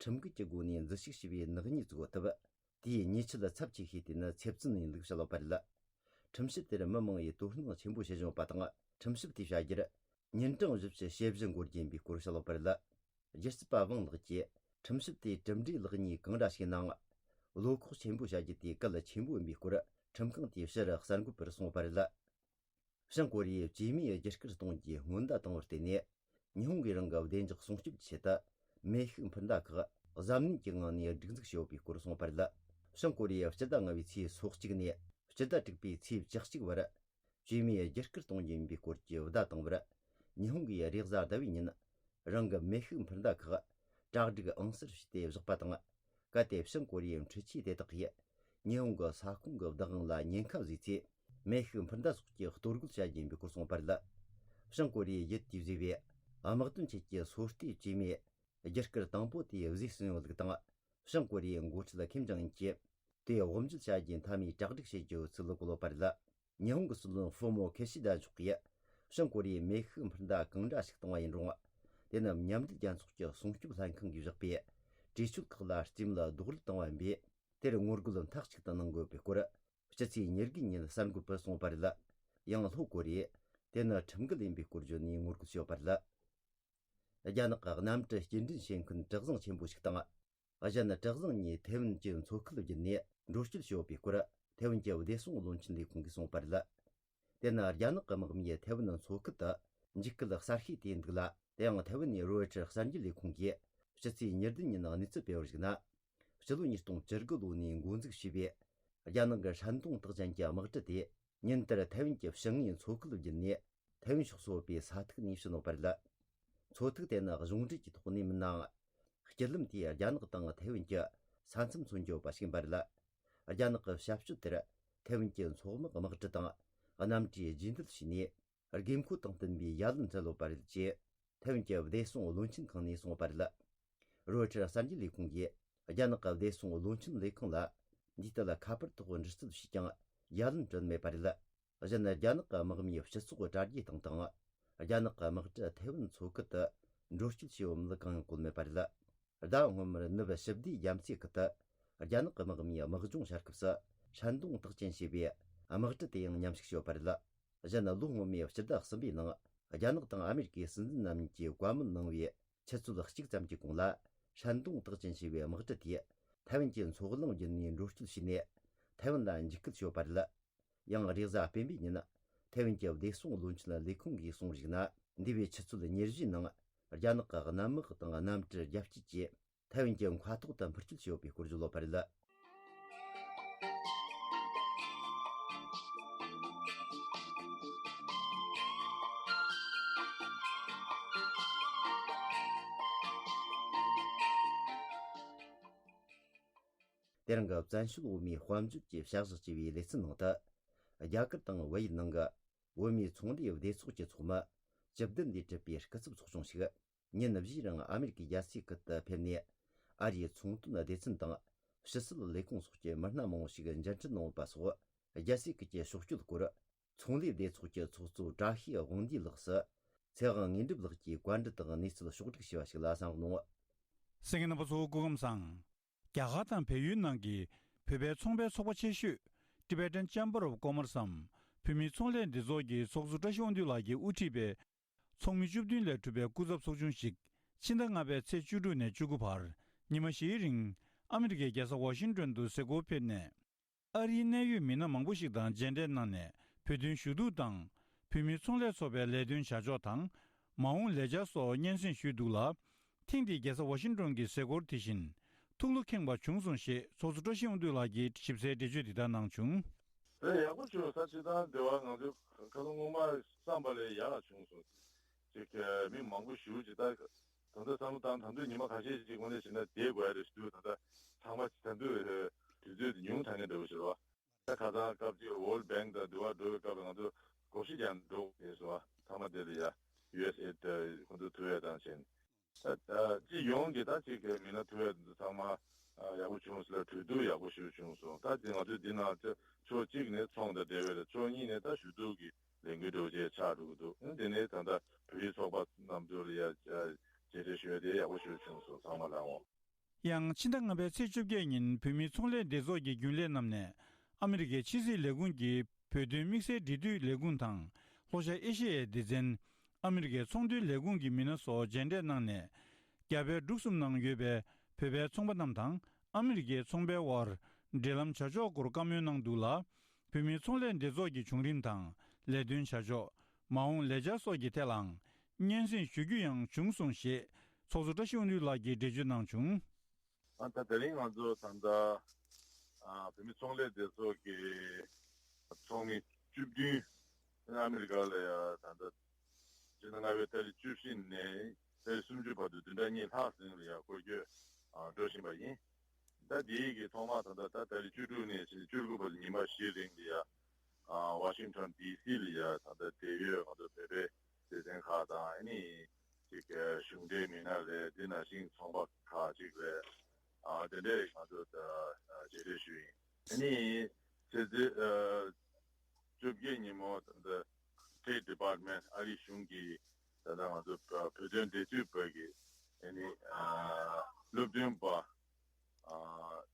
ཁྲིམས་འགལ་གྱི་སྒོ་ནས་འཛུལ་ཞུགས་བྱས་པའི་ནག་ཉེས་བཙུགས་ཡོད་སྟབས། དེའི་ཉེས་ཆད་ཚབས་ཆེ་ཤོས་དེ་ནི་ཚེ་བཙོན་ཡིན་ལུགས་བཤད་ཡོད་པ་རེད། ཁྲིམས་ཞིབ་དེར་མི་མང་བས་དོ་སྣང་ཆེན་པོ་བྱེད་བཞིན་ཡོད་པ་དང་། ཁྲིམས་ཞིབ་དེས་བྱ་རྒྱུར། ཉིན་གྲངས་བཞི་བཅུ་ཞེ་བཞི་འགོར་རྒྱུ་ཡིན་པའི་སྐོར་བཤད་ཡོད་པ་རེད། སྒྱུ་རྩལ་པ་ཝང་ལགས་ཀྱིས། ཁྲིམས་ཞིབ་དེས་གྲུབ་འབྲས་ལེགས་ཉེས་གང་འདྲ་ཞིག་ནའང་། བློ་ཁོག་ཆེན་པོ་བྱ་རྒྱུ་དེ་གལ་ཆེན་པོ་ཡིན་པའི་སྐོར། ཁྲིམས་ཁང་དེའི་ཕྱིར་གསར་འགོད་པར་གསུངས་ཡོད་པ་རེད། བྱང་ཀོ་རི་ཡའི་བཅོས་མའི་རྒྱུ་སྐར་གཏོང་རྒྱུའི་སྔོན་བརྡ་བཏང་བར་བརྟེན་ནས། ཉི་ཧོང་གིས་རང་གི་བདེ་འཇགས་སྲུང་སྐྱོབ་ཀྱི་ཆེད་དུ། མེ་ཤུགས་འཕུར་མདའ་ཁག་གཟབ་ནན་གྱི་ངང་ནས་སྒྲིག་འཛུགས་བྱས་ཡོད་པའི་སྐོར་གསུངས་པ་རེད། བྱང་ཀོ་རི་ཡའི་སྤྱི་ཟླ་ལྔ་བའི་ཚེས་སོ་གཅིག་ནས་སྤྱི་ཟླ་དྲུག་པའི་ཚེས་བཅུ་གཅིག་བར། བཅོས་མའི་རྒྱུ་སྐར་གཏོང་རྒྱུ་ཡིན་པའི་སྐོར་གྱི་བརྡ་བཏང་བར། ཉི་ཧོང་གིས་རེས་གཟའ་ཟླ་བའི་ཉིན། རང་གི་མེ་ཤུགས་འཕུར་མདའ་ཁག་གྲ་སྒྲིག་ཨང་གསར་བྱས་ཏེ་བཞག་པ་དང་། གལ་ཏེ་བྱང་ཀོ་རི་ཡའི་འཕྲུལ་ཆས་དེ་དག་གིས་ཉི་ཧོང་གི་ས་ཁོངས་ཀྱི་བདག་དབང་ལ་ཉེན་ཁ་བཟོས་ཚེ། མེ་ཤུགས་འཕུར་མདའ་སོགས་ཀྱིས་གཏོར་རྒོལ་བྱ་རྒྱུ་ཡིན་པའི་སྐོར་གསུངས་པ་རེད། བྱང་ཀོ་རི་ཡའི་ཡུལ་དེས་བཟོས་པའི་དམག་དོན་ཆེད་ཀྱི་སོ་ལྟའི་བཅོས་མའི་རྒྱུ་སྐར་དང་པོ་དེ་བཟོས་ཟིན་ཡོད་ལུགས་དང་། བྱང་ཀོ་རི་ཡའི་འགོ་ཁྲིད་ཁིམ་ཇོང་ཨུན་གྱིས་དེ་དབུ་འབྱེད་བྱ་རྒྱུའི་མཐའ་མའི་གྲ་སྒྲིག་བྱེད་ཀྱི་ཡོད་ཚུལ་གོ་ལོ་བ་རེད། ཉི་ཧོང་གི་སྲིད་བློན་ཧྥུ་མོ་ཁེ་ཤི་དཱ་མཆོག་གིས། བྱང་ཀོ་རི་ཡའི་མེ་ཤུགས་འཕུར་མདའ་གང་འདྲ་ཞིག་བཏང་བ་ཡིན་རུང་། དེ་ནི་མཉམ་འབྲེལ་རྒྱལ་ཚོགས་ཀྱི་སྲུང་སྐྱོབ་ལྷན་ཁང་གིས་བཞག་པའི་གྲོས་ཆོད་ཁག་ལ་རྩིས་མེད་རྡོག་རོལ་བཏང་བ་ཡིན་པས། དེར་ངོ་རྒོལ་མཐའ་གཅིག་ཏུ་གནང་དགོས་པའི་སྐོར། སྤྱི་ཚེས་ཉེར་དགུ་ཉིན་གསར་འགོད་པར་གསུངས་པ་རེད། ཡང་ལྷོ་ཀོ་རི་ཡས་དེ་ནི་ཁྲིམས་འགལ་ཡིན་པའི་སྐོར་བརྗོད་ནས་ངོ་རྒོལ་བྱས་ཡོད་པ་རེད། རྒྱ་ནག་གི་གནམ་གྲུ་སྐྱེལ་འདྲེན་བྱེད་མཁན་གྲུ་གཟིངས་ཆེན་པོ་ཞིག་དང་། གཞན་གྲུ་གཟིངས་གཉིས་ཐེ་ཝན་གྱི་མཚོ་ཁུལ་བརྒྱུད་ནས་ འགྲོ་སྐྱོད་བྱས་ཡོད་པའི་སྐོར། ཐའེ་ཝན་གྱི་བདེ་སྲུང་བློན་ཆེན་ལས་ཁུངས་ཀྱིས་གསུངས་པ་རེད། དེ་ནི་རྒྱ་ནག་གི་དམག་མིས་ཐའེ་ཝན་མཚོ་ཁུལ་དུ་འཇིགས་སྐུལ་གསར་ཤོས་དེ་ཡིན་འདུག་ལ། དེ་ཡང་ཐའེ་ཝན་ནས་རོའི་ཊར་གསར་འགྱུར་ལས་ཁུངས་ཀྱིས་ཕྱི་ཚེས་ཉེར་བདུན་ཉིན་གནས་ཚུལ་སྤེལ་བར་གཞིགས་ན། སྤྱི་ལོ་ཉིས་སྟོང་བཅུ་དགུ་ལོ་ནས་འགོ་འཛུགས་བྱས་པའི་རྒྱ་ནག་གི་ཧྲན་ཏུང་རྟགས་ཅན་གྱི་དམག་གྲུ་དེ་ཉིན་ལྟར་ཐའེ་ཝན་གྱི་ཕྱི་ངོས་མཚོ་ཁུལ་བརྒྱུད་ནས་ཐའེ་ཝན་ཕྱོགས་སུ་ཡོད་པའི་ས་ཐིག་ནས་ཕྱིན་ཡོད་པ་རེད། མཚོ་ཐིག་དེ་ནི་གཞུང་འབྲེལ་གྱི་ཐོག་ནས་མིན་ནའང་། སྤྱི་ལམ་དེས་རྒྱ་ནག་དང་ཐའེ་ཝན་གྱི་ས་མཚམས་མཚོན་གྱི་ཡོད་པ་ཞིག་ཡིན་པ་རེད། རྒྱ་ནག་གི་བྱ་སྤྱོད་དེར་ཐའེ་ཝན་གྱི་མཚོ་དམག་དམག་གྲུ་དང་གནམ་གྲུས་རྗེས་འདེད་བྱས་ནས། དགོས་མཁོ་དང་བསྟུན་པའི་ཡ་ལན་སྤྲད་ཡོད་པ་རེད་ཅེས་ཐའེ་ཝན་གྱི་བདེ་སྲུང་བློན་ཆེན་ཁང་ནས་གསུངས་པ་རེད། རོའི་ཊར་གསར་འགྱུར་ལས་ཁུངས་ཀྱིས་རྒྱ་ནག་གི་བདེ་སྲུང་བློན་ཆེན་ལས་ཁང་ལ་འདིའི་ཐད་ཁ་པར་ཐོག་འདྲི་རྩད་བྱས་ཀྱང་ཡ་ལན་སྤྲོད་མེད་པ་རེད། གཞན་རྒྱ་ནག་གི་དམག་མིའི་སྤྱི་ཚོགས་དྲ་རྒྱའི་སྟེང་དང་། རྒྱ་ནག་གི་དམག་གྲུ་ཐའེ་ཝན་མཚོ་ཁུལ་དུ་འགྲོ་སྐྱོད་བྱས་ཡོད་མིན་གང་ཡང་བཀོད་མེད་པ་རེད། ཟླ་བ་སྔོན་མར་ནུབ་ཞི་བདེའི་རྒྱ་མཚོའི་ཁུལ་དུ་རྒྱ་ནག་གི་དམག་མིས་དམག་སྦྱོང་བྱ་སྐབས་སུ་ཧྲན་ཏུང་རྟགས་ཅན་ཞེས་པའི་དམག་གྲུ་དེ་ཡང་མཉམ་ཞུགས་བྱས་ཡོད་པ་རེད། གཞན་ལོ་སྔོན་མའི་སྤྱི་ཟླ་གསུམ་པའི་ནང་རྒྱ་ནག་དང་ཨ་མེ་རི་ཀའི་སྲིད་འཛིན་རྣམ་གཉིས་ཀྱིས་བཀའ་མོལ་གནང་བའི་ཆུ་ཚོད་གཅིག་ཙམ་གྱི་གོང་ལ་ཧྲན་ཏུང་རྟགས་ཅན་ཞེས་པའི་དམག་གྲུ་དེས་ཐའེ་ཝན་གྱི་མཚོ་གླིང་བརྒྱུད་ནས་འགྲོ་སྐྱོད་བྱས་ནས་ཐའེ་ཝན་ལ་འཇིགས་སྐུལ་བྱས་ཡོད་པ་རེད། ཡང་རེས་གཟའ་སྤེན་པའི་ཉིན་ཐའེ་ཝན་གྱི་བདེ་སྲུང་བློན་ཆེན་ལས་ཁུངས་ཀྱིས་གསུངས་པར་གཞིགས་ན། འདས་པའི་ཆུ་ཚོད་ཉེར་བཞིའི་ནང་རྒྱ་ནག་གི་གནམ་དམག་དང་གནམ་གྲུ་རྒྱ་སྐྱེད་ཀྱིས་ཐའེ་ཝན་གྱི་མཁའ་ཐོག་ཏུ་འཕུར་སྐྱོད་བྱས་ཡོད་པའི་སྐོར་བརྗོད་ཡོད་པ་རེད། དེ་རིང་གི་བཙན་བྱོལ་བོད་མིའི་དཔལ་འབྱོར་གྱི་བྱ་གཞག་ཅེས་པའི་ལེ་ཚན་ནང་དུ། རྒྱ་གར་དང་བལ་ཡུལ་ནང་གི་བོད་མིའི་ཚོང་ལས་སྡེ་ཚོགས་ཀྱི་ཚོགས་མི་བཅུ་བདུན་ལས་གྲུབ་པའི་སྐུ་ཚབ་ཚོགས་ཆུང་ཞིག་ཉིན་བཞིའི་རིང་ཨ་མེ་རི་ཀའི་རྒྱལ་སའི་ཁུལ་དུ་ཕེབས་ནས། ཨ་རིའི་ཚོང་དོན་སྡེ་ཚན་དང་ཕྱི་སྲིད་ལས་ཁུངས་སོགས་ཀྱི་མི་སྣ་མང་བོ་ཞིག་མཇལ་འཕྲད་གནང་ཡོད་པ་སོགས། རྒྱལ་སའི་ཁུལ་གྱི་ཕྱོགས་བསྐྱོད་སྐོར། ཚོང་ལས་སྡེ་ཚོགས་ཀྱི་ཚོགས་གཙོ་བཀྲ་ཤིས་དབང་འདུས་ལགས་སུ། ཚེ་དབང་དངོས་གྲུབ་ལགས་ཀྱིས་བཀའ་འདྲི་དང་གནས་ཚུལ་ཕྱོགས་བསྒྲིགས་བྱས་པ་ཞིག་ལ་གསན་རོགས་གནང་། གསན་མཁན་རྣམ་པ་ཚོ་སྐུ་ཁམས་བཟང་། རྒྱ་གར་དང་བལ་ཡུལ་ནང་གི་བོད་པའི་ཚོང་པའི་ཚོགས་པ་ཆེ་ཤོས་Tibetan Chamber of Commerce་འམ་བོད་མིའི་ཚོང་ལས་སྡེ་ཚོགས་ཀྱི་ཚོགས་གཙོ་བཀྲ་ཤིས་དབང་འདུས་ལགས་ཀྱིས་དབུ་ཁྲིད་པའི་ཚོགས་མི་བཅུ་བདུན་ལས་གྲུབ་པའི་སྐུ་ཚབ་ཚོགས་ཆུང་ཞིག་ཕྱི་ཟླ་ལྔ་པའི་ཚེས་བཅུ་དྲུག་ནས་བཅུ་དགུ་བར་ཉི་མ་བཞིའི་རིང་ཨ་མི་རི་ཀའི་རྒྱལ་ས་ཝ་ཤིང་ཏོན་དུ་གཟིགས་སྐོར་ཕེབས་ནས། ཨ་རིའི་གནད་ཡོད་མི་སྣ་མང་པོ་ཞིག་དང་མཇལ་འཕྲད་གནང་ནས་བོད་དོན་ཞུ་གཏུག་དང་། བོད་མིའི་ཚོང་ལས་ཚོགས་པའི་ལས་དོན་བྱ་ཕྱོགས་དང་། མ་འོངས་ལས་འཆར་སོགས་སྙན་སེང་ཞུས་འདུག་ལ། ཐེངས་འདིའི་རྒྱལ་ས་ཝ་ཤིང་ཏོན་གྱི་གཟིགས་སྐོར་དེ་བཞིན་ཐུགས་བློ་ཁེངས་པ་བྱུང་སོང་ཞེས་ཚོགས་གཙོ་བཀྲ་ཤིས་དབང་འདུས་ལགས་ཀྱིས་ཞིབ་གསལ་འགྲེལ་བརྗོད་འདི་ལྟར་གནང་བྱུང་། དེ་ཡག་པོ་བྱུང་ས་སྤྱིར་བཏང་སྡེ་བ་ང་ཚོས་ཁ་སང་སྔོན་མ་བསམ་པ་ལས་ཡག་བྱུང་སོང་། ཅིག་མི་མང་པོ་ཞེ་པོ་ཅིག་ད། ད་ལྟ་བསམ་བློ་བཏང་ད་དུང་ཉི་མ་ཁ་ཤས་ཅིག་དངོས་གནས་བྱས་ན་བསྡད་དགོས་ཡ་རེད་ཞུ་དུས་ད་ལྟ་ཚང་མ་ད་དུང་དུས་ཚོད་དེ་ཉུང་དྲགས་མཁན་འདྲ་པོ་ཞིག་རེད་བ། ད་ཁ་སང་སྐབས་ཅིག་World Bank་དང་འདི་བ་འགྲོ་བའི་སྐབས་ང་ཚོ་གོ་ཤི་ཀྱང་འགྲོ་དགོས་སོང་བ། ཚང་མ་དེ་ལ་ཡ་ཡུ་ཨེས་ཨེ་ཌི་ཁོང་ཚོ་ཐུག་ཡ་དང་བྱས་ནས་ད་ད་སྤྱི་ཡོངས་ཀྱི་ད་ཅིག་མི་སྣ་ཐུག་ཡ་དེ་ཚོ་ཚང་མ་ཡག་པོ་བྱུང་ཟེར་ལ་གྲོས་བསྡུར་ཡག་པོ་ཞིག་བྱུང་སོང་། ད་དེ་ང་ཚོས་འདི་ནང་ཕྱོགས་གཅིག་ནས་ཚོང་དང་འབྲེལ་བའི་ཕྱོགས་གཉིས་ནས་ད་ཞུ་གཏུག་གི་ལས་འགུལ་འདྲ་བོ་ཅིག་ཆགས་འགྲོ་གི་འདུག་ཨ་ནི་དེ་ནས་ད་ལྟ་བོད་རིགས་ཚོགས་པ་རྣམས་ཚོ་ལ་ཡ་མཇལ་འཕྲད་ཞུ་ཡ་དེ་ཡག་པོ་ཞིག་བྱུང་སོང་། ཚང་མ་ལའང་། ཡང་ཕྱི་ཟླ་ལྔ་པའི་ཚེས་བཅོ་བརྒྱད་ཉིན་བོད་མིའི་ཚོང་ལས་སྡེ་ཚོགས་ཀྱི་རྒྱུན་ལས་རྣམས་ནས་ཨ་མི་རི་ཀའི་ཕྱི་སྲིད་ལས་ཁུངས་ཀྱི་བོད་དོན་དམིགས་བསལ་འབྲེལ་མཐུད་ལས་ཁུངས་དང་ལྷོ་ཤར་ཨེ་ཤེ་ཡའི་སྡེ་ཚན། ཨ་མི་རི་ཀའི་ཚོང་དོན་ལས་ཁུངས་ཀྱི་མི་སྣ་སོགས་མཇལ་འཕྲད་གནང་ནས། རྒྱ་བལ་འབྲུག་གསུམ་ནང་ཡོད་པའི་བོད་པའི་ཚོང་པ་རྣམས་དང་ཨ་མི་རི་ཀའི་ཚོང་པའི་དབར་འབྲེལ་ལམ་བྱ་ཕྱོགས་སྐོར་བཀའ་མོལ་གནང་འདུག་ལ། བོད་མིའི་ཚོང་ལས་སྡེ་ཚོགས་ཀྱི་བྱུང་རིམ་དང་ལས་དོན་བྱ་ཕྱོགས། མ་འོངས་ལས་འཆར་སོགས་ཀྱི་ཐད་ལའང་སྙན་སེང་ཞུ་རྒྱུ་ཡང་བྱུང་སོང་ཞེས་ཚོགས་གཙོ་བཀྲ་ཤིས་དབང་འདུས་ལགས་ཀྱིས་འགྲེལ་བརྗོད་གནང་བྱུང་། ཨ་ད་དེ་རིང་ང་ཚོ་ད་ལྟ་ཨ་བོད་མི་ཚོང་ལས་སྡེ་ཚོགས་ཀྱི་ཚོགས་མི་བཅུ་བདུན་ཨ་མི་རི་ཀ་ལ་ཡ་ད་ལྟ་ཕྱི་ཟླ་ལྔ་པའི་ཏ་རིག་བཅུ་བཞི་ནས་ཏ་རིག་སུམ་ཅུ་བར་དུ་བདུན་ཕྲག་གཉིས་ལྷག་རིང་ལ་ཡ་སྐོར་སྐྱོད་ཨ་འགྲོ་བཞིན་པ་ཡིན། ད་དེའི་གི་ཐོག་མ་ད་ལྟ་ད་ཏ་རིག་བཅུ་དྲུག་ནས་བཅུ་དགུ་བར་ཉི་མ་བཞི་རིང་ལ་ཡ་ཨ་ཝ་ཤིང་ཊོན་ཌི་སི་ལ་ཡ་ད་ལྟ་འབྲེལ་ཡོད་ང་ཚོ་བོད་པའི་སྡེ་ཚན་ཁག་དང་ཨ་ནི་ཅིག་གཞུང་འབྲེལ་མི་སྣ་རེད། དེ་ནང་བཞིན་ཚོང་པ་ཁག་ཅིག་རེད། ཨ་དེ་འདྲས་ང་ཚོ་ད་མཇལ་འཕྲད་ཞུས་ཡིན། ཨ་ནི་ཚེས་བཅོ་བརྒྱད་ཉིན་མོ་ད་ལྟ་State Department་ཨ་རིའི་གཞུང་གི་ད་ལྟ་ང་ཚོ་བོད་དོན་འབྲེལ་མཐུད་པ་གི་ཨ་ནི་ཨ་སློབ་སྟོན་པ་ཨ་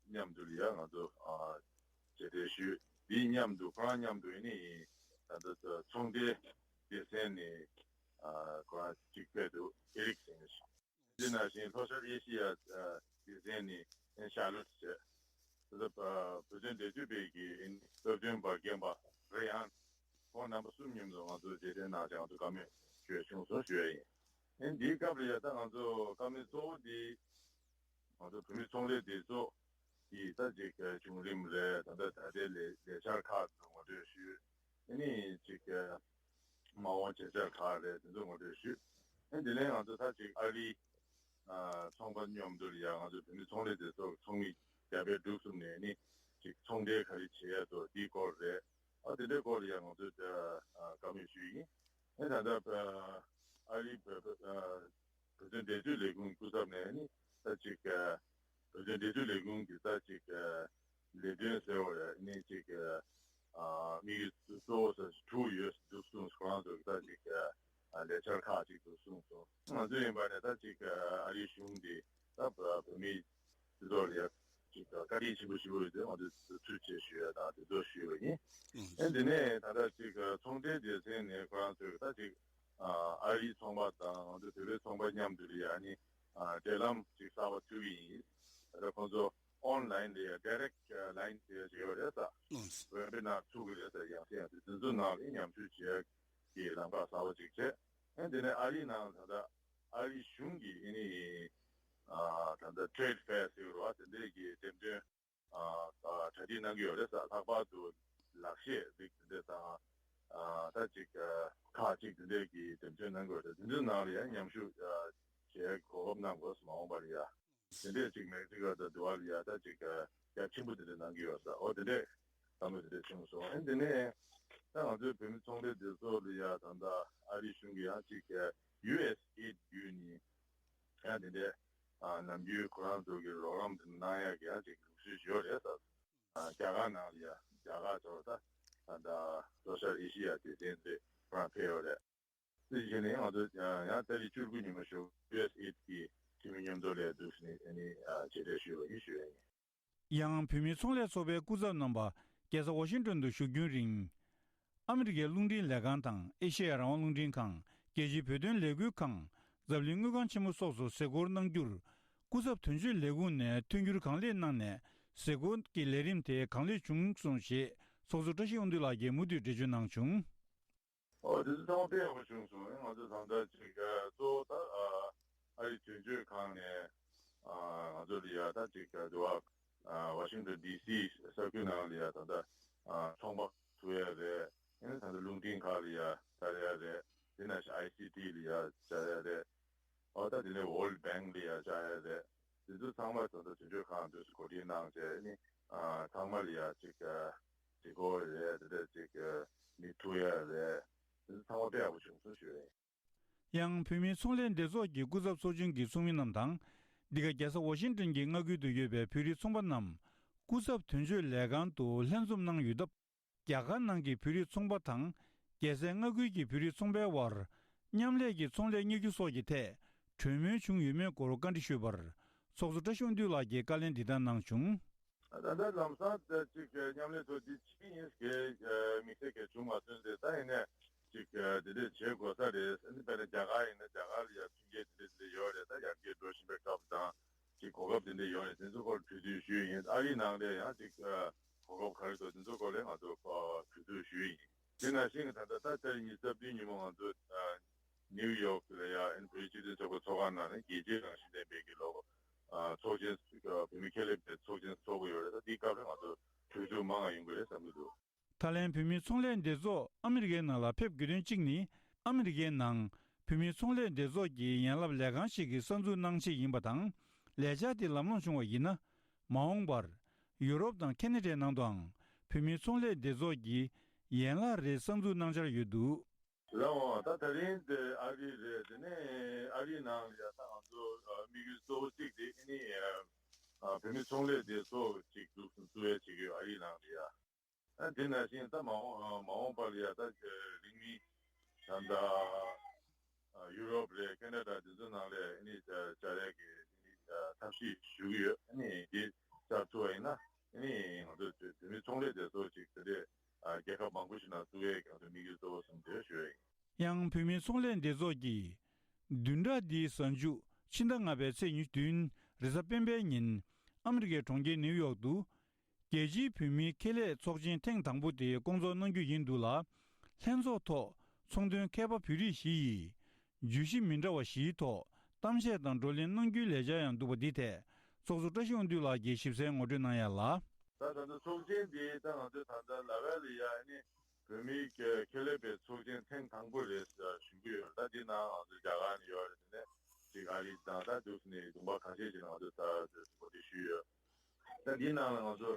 མཉམ་དུ་ལ་ཡ་ང་ཚོ་ཨ་མཇལ་འཕྲད་ཞུས། དེའི་མཉམ་དུ་ཁོ་རང་མཉམ་དུ་ཨ་ནི་ད་ལྟ་ཚོང་འབྲེལ་སྡེ་ཚན་ནས་ཨ་ཁོ་རང་གཅིག་ཕེབས་འདུག་ཨེ་རིག་ཟེར་མཁན་ཞིག་དེ་ནང་བཞིན་ལྷོ་ཤར་ཨེ་ཤི་ཡ་སྡེ་ཚན་ནས་ཤར་ལོཊ་བྱས། དེ་ཚོ་བོད་དོན་འབྲེལ་མཐུད་པའི་གི་སྟབས་བསྟུན་པ་རྒན་པ་རེ་ཡང་ཁོང་རྣམ་པ་གསུམ་མཉམ་དུ་ང་ཚོ་རྗེས་དྲན་གནང་བྱས་ང་ཚོ་བཀའ་མོལ་ཞུ་ཡ་བྱུང་སོང་ཞུ་ཡ་ཡིན། ཨེ་འདིའི་སྐབས་ལ་ཡ་ད་ང་ཚོ་བཀའ་མོལ་གཙོ་བོ་འདི་ང་ཚོ་བོད་མི་ཚོང་ལས་སྡེ་ཚོགས་ཀྱི་ད་ཅིག་བྱུང་རིམ་རེད། ད་ལྟ་ད་ལྟའི་ལས་ལས་འཆར་ཁག་ཚོ་ངོ་སྤྲོད་ཞུས། ཨ་ནི་ཅིག་མ་འོངས་བྱེད་འཆར་ཁག་རེད། དེ་ཚོ་ངོ་སྤྲོད་ཞུས། ཨ་ནི་དེ་ནས་ང་ཚོ་ད་ཅིག་ཨ་རིའི་ཚོང་པ་མཉམ་དུ་ལ་ཡ་ང་ཚོ་བོད་མི་ཚོང་ལས་སྡེ་ཚོགས་ཀྱི་ཚོགས་མི་རྒྱ་བལ་འབྲུག་གསུམ་ནས་ནི་ཅིག་ཚོང་འབྲེལ་ག་རེ་བྱེད་ཡ་དོ་འདིའི་སྐོར་རེད། ཨ་དེ་འདྲའི་སྐོར་ལ་ཡ་ང་ཚོས་བཀའ་མོལ་ཞུས་ཡིན། ཨ་ད་ལྟ་ཨ་རིའི་བོད་བོད་དོན་འབྲེལ་མཐུད་ལས་ཁུངས་སྐུ་ཚབ་ནས་ནི་ད་ཅིག་བོད་དོན་འབྲེལ་མཐུད་ལས་ཁུངས་ཀྱི་ད་ཅིག་ལས་དོན་ཟེར་བ་ཡ་ནི་ཅིག་དམིགས་ཡུལ་གཙོ་བོ་ཟེར་དྲུག་ཡོད་འདུག་གསུངས། ཁོ་རང་ཚོ་གི་ད་ཅིག་ལས་འཆར་ཁག་ཅིག་འདུག་གསུངས་སོང་། ང་ཚོ་ཡིན་པ་ནས་ད་ཅིག་ཨ་རིའི་གཞུང་འདི་ད་བོད་མི་སྤྱི་ཚོགས་ལ་ཡ་ཅིག་བཀའ་དྲིན་ཆེན་པོ་ཞུ་དགོས་ཡོད་དེ་ང་ཚོས་ཐུགས་རྗེ་ཆེ་ཞུ་ཡ་དང་དེ་ཚོ་ཞུས་པ་ཡིན། ཨེ་འདི་ནས་ད་ལྟ་ཅིག་ཚོང་འབྲེལ་སྡེ་ཚན་ནས་ཁོ་རང་ཚོས་ད་ཅིག་ཨ་རིའི་ཚོང་པ་དང་ང་ཚོ་བོད་པའི་ཚོང་པ་མཉམ་དུ་ལ་ཡ་ནི་ཨ་འབྲེལ་ལམ་ཅིག་གསར་པ་བཙུགས་ཀྱི་ཡིན། ད་ལྟ་ཁོང་ཚོ་ཨོན་ལན་ལ་ཡ་ཌའི་རེག་ལན་ཟེར་ཡ་ཅིག་ཡོད་རེད་ས། ཝེ་བི་ནར་ཚུགས་ཀྱི་རེད་ས། ཡང་སེ་ཡང་སེ་དེ་ཚོ་ནང་ལ་མཉམ་ཞུགས་བྱེད་ཡ་གི་ལམ་ཁ་གསར་པ་ཅིག་བྱས། ཨེ་འདི་ནས་ཨ་རིའི་ནང་ད་ལྟ་ཨ་རིའི་གཞུང་གིས་ཨ་ནི་ཨ་ད་ལྟ་ཊེ་རེ་ཌི་ཕེར་ཟེར་གྱི་རེད་བ། དེ་འདྲས་ཀྱི་འགྲེམས་སྟོན་ཨ་ཨ་གྲ་སྒྲིག་གནང་གི་ཡོད་རེད་ས། ལྷག་པར་དུ་ལག་ཤེས་རིགས་དེ་འདྲས་དང་ཨ་ད་ཅིག་ཨ་ཁག་ཅིག་དེ་འདྲས་ཀྱི་འགྲེམས་སྟོན་གནང་གི་ཡོད་རེད། དེ་ཚོའི་ནང་ལ་ཡང་མཉམ་ཞུགས་ཨ་བྱེད་གོ་སྐབས་གནང་དགོས་སོ། མ་འོངས་པར་ཡ། དེ་འདྲས་ཅིག་མེག་སི་ཀོ་དང་དུ་བ་ལ་ཡ་ད་ཅིག་རྒྱ་ཆེན་པོ་དེ་འདྲས་གནང་གི་ཡོད་ས། འོ་དེ་འདྲས་བསམ་བློ་དེ་འདྲས་བྱུང་སོང་། ཨ་ནི་དེ་ནས་ད་ང་ཚོའི་བོད་མི་ཚོང་ལས་སྡེ་ཚོགས་ལ་ཡ་ད་ལྟ་ཨ་རིའི་གཞུང་གི་ཡང་ཅིག་ཡུ་ཨེས་ཨེ་ཌི་བརྒྱུད་ནས་ཡང་དེ་འདྲས་ཨ་ནམ་རྒྱུན་ཁོ་རང་ཚོ་གི་རོགས་རམ་དེ་གནང་ཡ་གི་ཡང་ཅིག་ལུགས་སྲོལ་ཡོད་རེད་ས། ཨ་རྒྱ་གར་ནང་ལ་ཡ་རྒྱ་གར་ཚོ་ད་ད་ལྟ་ལྷོ་ཤར་ཨེ་ཤི་ཡ་སྡེ་ཚན་དེ་ཁོ་རང་ཕེབས་ཡོད་རེད། དེ་བཞིན་ནས་ང་ཚོ་ཡང་ཏ་རིག་བཅུ་དགུ་ཉི་མ་ཞོགས་ཡུ་ཨེས་ཨེ་ཌི་གི་འཐུས་མི་མཉམ་དུ་ལས་འདུག་ནས་ཨ་ནི་ཨ་མཇལ་འཕྲད་ཞུས་པ་ཡིན་ཞུ་ཡ་ཡིན། ཡང་བོད་མིའི་ཚོང་ལས་ཚོགས་པའི་སྐུ་ཚབ་རྣམ་པ་རྒྱལ་ས་ཝ་ཤིང་ཏོན་དུ་བཞུགས་རྒྱུན་རིང་། ཨ་མི་རི་ཀའི་རླུང་འཕྲིན་ལས་ཁང་དང་ཨེ་ཤེ་ཡ་རང་དབང་རླུང་འཕྲིན་ཁང་། རྒྱལ་སྤྱིའི་བོད་དོན་ལས་འགུལ་ཁང་། འཛམ་གླིང་དངུལ་ཁང་ཆེན་མོ་སོགས་སུ་གཟིགས་སྐོར་གནང་རྒྱུར། སྐུ་ཚབ་དོན་གཅོད་ལས་ཁུངས་ནས་མཐུན་འགྱུར་གང་ལེགས་གནང་ནས་གཟིགས་སྐོར་གྱི་ལས་རིམ་དེ་གང་ལེགས་བྱུང་སོང་ཞེས་ཚོགས་གཙོ་བཀྲ་ཤིས་དབང་འདུས་ལགས་ཀྱིས་མུ་མཐུད་འགྲེལ་བརྗོད་གནང་བྱུང་། ཨོ་དེ་ཚོ་ཚང་མ་དཔེ་ཡག་པོ་བྱུང་སོང་། ང་ཚོ་ད་ལྟ་ཅིག་གཙོ་བོ་ད་ཨ་རིའི་དོན་གཅོད་ཁང་ནས་ང་ཚོ་ལ་ཡ་ད་ཅིག་དུ་བ་ཝ་ཤིང་ཏོན་ཌི་སི་ས་ཁུལ་ནང་ལ་ཡ་ད་ལྟ་ཚོང་པ་ཐུག་ཡ་རེད། ཨ་ནི་ད་ལྟ་རླུང་འཕྲིན་ཁག་ལ་ཡ་བཅར་ཡ་རེད། དེ་ནང་བཞིན་ཨའི་སི་ཊི་ལ་ཡ་བཅར་ཡ་རེད། ཨོ་ད་དེ་ནས་ཝོལཌ་བེང་ལ་ཡ་བཅར་ཡ་རེད། དེ་ཚོ་ཚང་མ་ད་ལྟ་དོན་གཅོད་ཁང་དུ་གོ་སྒྲིག་གནང་བྱས་ནི་ཚང་མ་ལ་ཡ་ཅིག་གཟིགས་སྐོར་རེད། དེ་འདྲ་ཅིག་མི་ཐུག་ཡ་རེད། དེ་ཚོ་ཚང་མ་དཔེ་ཡག་པོ་བྱུང་སོང་ཞུ་ཡ་ཡིན། ཡང་བོད་མིའི་ཚོང་ལས་སྡེ་ཚོགས་ཀྱི་སྐུ་ཚབ་ཚོགས་ཆུང་གི་ཚོགས་མི་རྣམས་དང་། འདི་ག་རྒྱལ་ས་ཝ་ཤིང་ཏོན་གྱི་མངའ་ཁུལ་དུ་ཡོད་པའི་བོད་རིགས་ཚོང་པ་རྣམས་སྐུ་ཚབ་དོན་གཅོད་ལས་ཁང་དུ་ལྷན་འཛོམས་གནང་ཡོད་སྟབས། རྒྱ་གར་ནང་གི་བོད་རིགས་ཚོང་པ་དང་། རྒྱལ་སའི་མངའ་ཁུལ་གྱི་བོད་རིགས་ཚོང་པའི་དབར་མཉམ་ལས་ཀྱི་ཚོང་ལས་གཉེར་རྒྱུ་སོགས་ཀྱི་ཐད་གྲོས་མོལ་བྱུང་ཡོད་མེད་སྐོར་བཀའ་འདྲི་ཞུས་པར། ཚོགས་གཙོ་བཀྲ་ཤིས་དབང་འདུས་ལགས་ཀྱིས་བཀའ་ལན་འདི་ལྟར་གནང་བྱུང་། ད་ལྟ་ལམ་སང་ད་ཅིག་མཉམ་ལས་ཚོགས་འདི་ཕྱིན་ཡིན་གྱི་དམིགས་བསལ་གྱི་བྱུང་མ་སོང་ཟེར། ད་ཡིན་ནས་ཅིག་འདི་འདྲས་བྱེད་དགོས་ས་རེད། ཨ་ནི་དཔེར་ན་རྒྱ་གར་ཡིན་ན་རྒྱ་གར་ལ་ཡ་མཐུན་རྐྱེན་འདི་འདྲས་འདི་འདྲས་ཡོད་རེད། ད་ཡར་རྒྱས་འགྲོ་བཞིན་པའི་སྐབས་དང་། ཅིག་གོ་སྐབས་དེ་འདྲ་ཡོད་རེད། དེ་ཚོ་སྐོར་གྲོས་བསྡུར་ཞུས་ཡིན། ཨ་རིའི་ནང་ལ་ཡང་ཅིག་ཨ་གོ་སྐབས་ག་རེ་འདུག་དེ་ཚོ་སྐོར་ལ་ང་ཚོ་ཨ་གྲོས་བསྡུར་ཞུས་ཡིན། དེ་ནང་བཞིན་ད་ལྟ་ད་ལྟ་ཉི་ཤུ་རྩ་བདུན་ཉིན་མོ་ང་ཚོ་ཨ་ནིའུ་ཡོག་ལ་ཡ་ཨན་བོད་སྤྱི་མཐུན་ཚོགས་པ་ཚོགས་ཁང་ནང་ནས་རྒྱལ་སྤྱིའི་རང་བཞིན་ལྡན་པའི་གི་ལོ་ཨ་ཚོགས་ཆེན་ཨ་བོད་མི་ཁེ་ལས་པའི་ཚོགས་ཆེན་ཚོགས་ཀྱི་ཡོད་རེད། ད་འདིའི་སྐབས་ལ་ང་ཚོ་གྲོས་བསྡུར་མང་ང་ཡོང་གི་རེད་བསམ་གྱི་འདུག་ཐའི་ལེན་བོད་མིའི་ཚོང་ལས་སྡེ་ཚོགས་ཨ་མི་རི་ཀའི་ནང་ལ་ཕེབས་དགོས་དོན་གཅིག་ནི། ཨ་མི་རི་ཀའི་ནང་བོད་མིའི་ཚོང་ལས་སྡེ་ཚོགས་ཀྱི་ཡན་ལག་ལས་ཁང་ཞིག་གི་གསར་འཛུགས་གནང་ཆེད་ཡིན་པ་དང་། ལས་འཆར་དེ་ལམ་ལྷོང་བྱུང་བ་ཡིན་ན། མ་འོངས་པར་ཡུ་རོབ་དང་ཁེ་ན་ཌའི་ནང་དུའང་བོད་མིའི་ཚོང་ལས་སྡེ་ཚོགས་ཀྱི་ཡན་ལག་རེ་གསར་འཛུགས་གནང་འཆར་ཡོད་འདུག་ལགས་འོང་། ད་ད་རིང་དེ་ཨ་རི་རེད། དེ་ནས་ཨ་རིའི་ནང་ལ་ཡ་ད་ང་ཚོ་དམིགས་ཡུལ་གཙོ་བོ་གཅིག་དེ་ཨ་ནི་བོད་མིའི་ཚོང་ལས་སྡེ་ཚོགས་ཅིག་འཛུགས་བཙུགས་ཡ་བྱེད་ཀྱི་ཡོད་ཨ་རིའི་ནང་ལ་ཡ། ཨ་དེ་ནང་བཞིན་ད་མ་འོངས་མ་འོངས་པ་ལ་ཡ་ད་རིང་མིན་ད་ལྟ་ཡུ་རོབ་རེད། ཁེ་ན་ཌ་དེ་ཚོ་ནང་ལ་ཨ་ནི་བཅར་ཡ་གི་ཐབས་ཤེས་ཞུ་གི་ཡོད། ཨ་ནི་དེ་བཅར་ཐུབ་པ་ཡིན་ན་ཨ་ནི་ང་ཚོ་བོད་མི་ཚོང་ལས་སྡེ་ཚོགས་ཅིག་དེ་འདྲས་རྒྱལ་ཁབ་མང་པོ་ཞིག་ནང་བཙུགས་ཡས་ཀྱི་ང་ཚོ་དམིགས་ཡུལ་གཙོ་བོ་གསུམ་དེ་ཞུ་ཡ་ཡིན། ཡང་བོད་མིའི་ཚོང་ལས་སྡེ་ཚོགས་ཀྱིས་བདུན་ཕྲག་འདིའི་གཟའ་མཇུག་ཕྱི་ཟླ་ལྔ་པའི་ཚེས་ཉི་ཤུ་བདུན་རེས་གཟའ་སྤེན་པའི་ཉིན་ཨ་མི་རི་ཀའི་གྲོང་ཁྱེར་ནིའུ་ཡོག་ཏུ། རྒྱལ་སྤྱིའི་བོད་མིའི་ཁེ་ལས་ཚོགས་ཆེན་ཐེངས་དང་པོ་དེ་སྐོང་ཚོགས་གནང་རྒྱུ་ཡིན་འདུག་ལ། ལྷན་ཚོགས་ཐོག་ཚོགས་འདུའི་མཁས་པ་བོད་རིགས་བཞི་ཡིས། བརྗོད་གཞི་མི་འདྲ་བ་བཞིའི་ཐོག་གཏམ་བཤད་དང་བགྲོ་གླེང་གནང་རྒྱུའི་ལས་འཆར་ཡང་འདུག་པ་འདི་ཐད་ཚོགས་གཙོ་བཀྲ་ཤིས་དབང་འདུས་ལགས་ཀྱིས་ཞིབ་གསལ་ངོ་སྤྲོད་གནང་ཡ་ལ། ད་ད་ལྟ་ཚོགས་ཆེན་འདི་ད་ང་ཚོས་ད་ལྟ་ལ་ཝལ་ལ་ཡ་ཨ་ནི་བོད་མིའི་ཁེ་ལས་པའི་ཚོགས་ཆེན་ཐེངས་དང་པོ་རེད་ཞུ་གི་ཡོད། ད་འདི་ནང་ང་ཚོ་རྒྱ་གར་ནས་ཡོད་རེད། དེ་ནས་ཅིག་ཨ་རི་དང་ད་འདུག་ནས་ལུང་པ་ཁ་ཤས་ཤིག་ནང་ང་ཚོས་ད་གོ་སྒྲིག་ཞུས་ཡོད། ད་འདི་ནང་ལ་ང་ཚོ་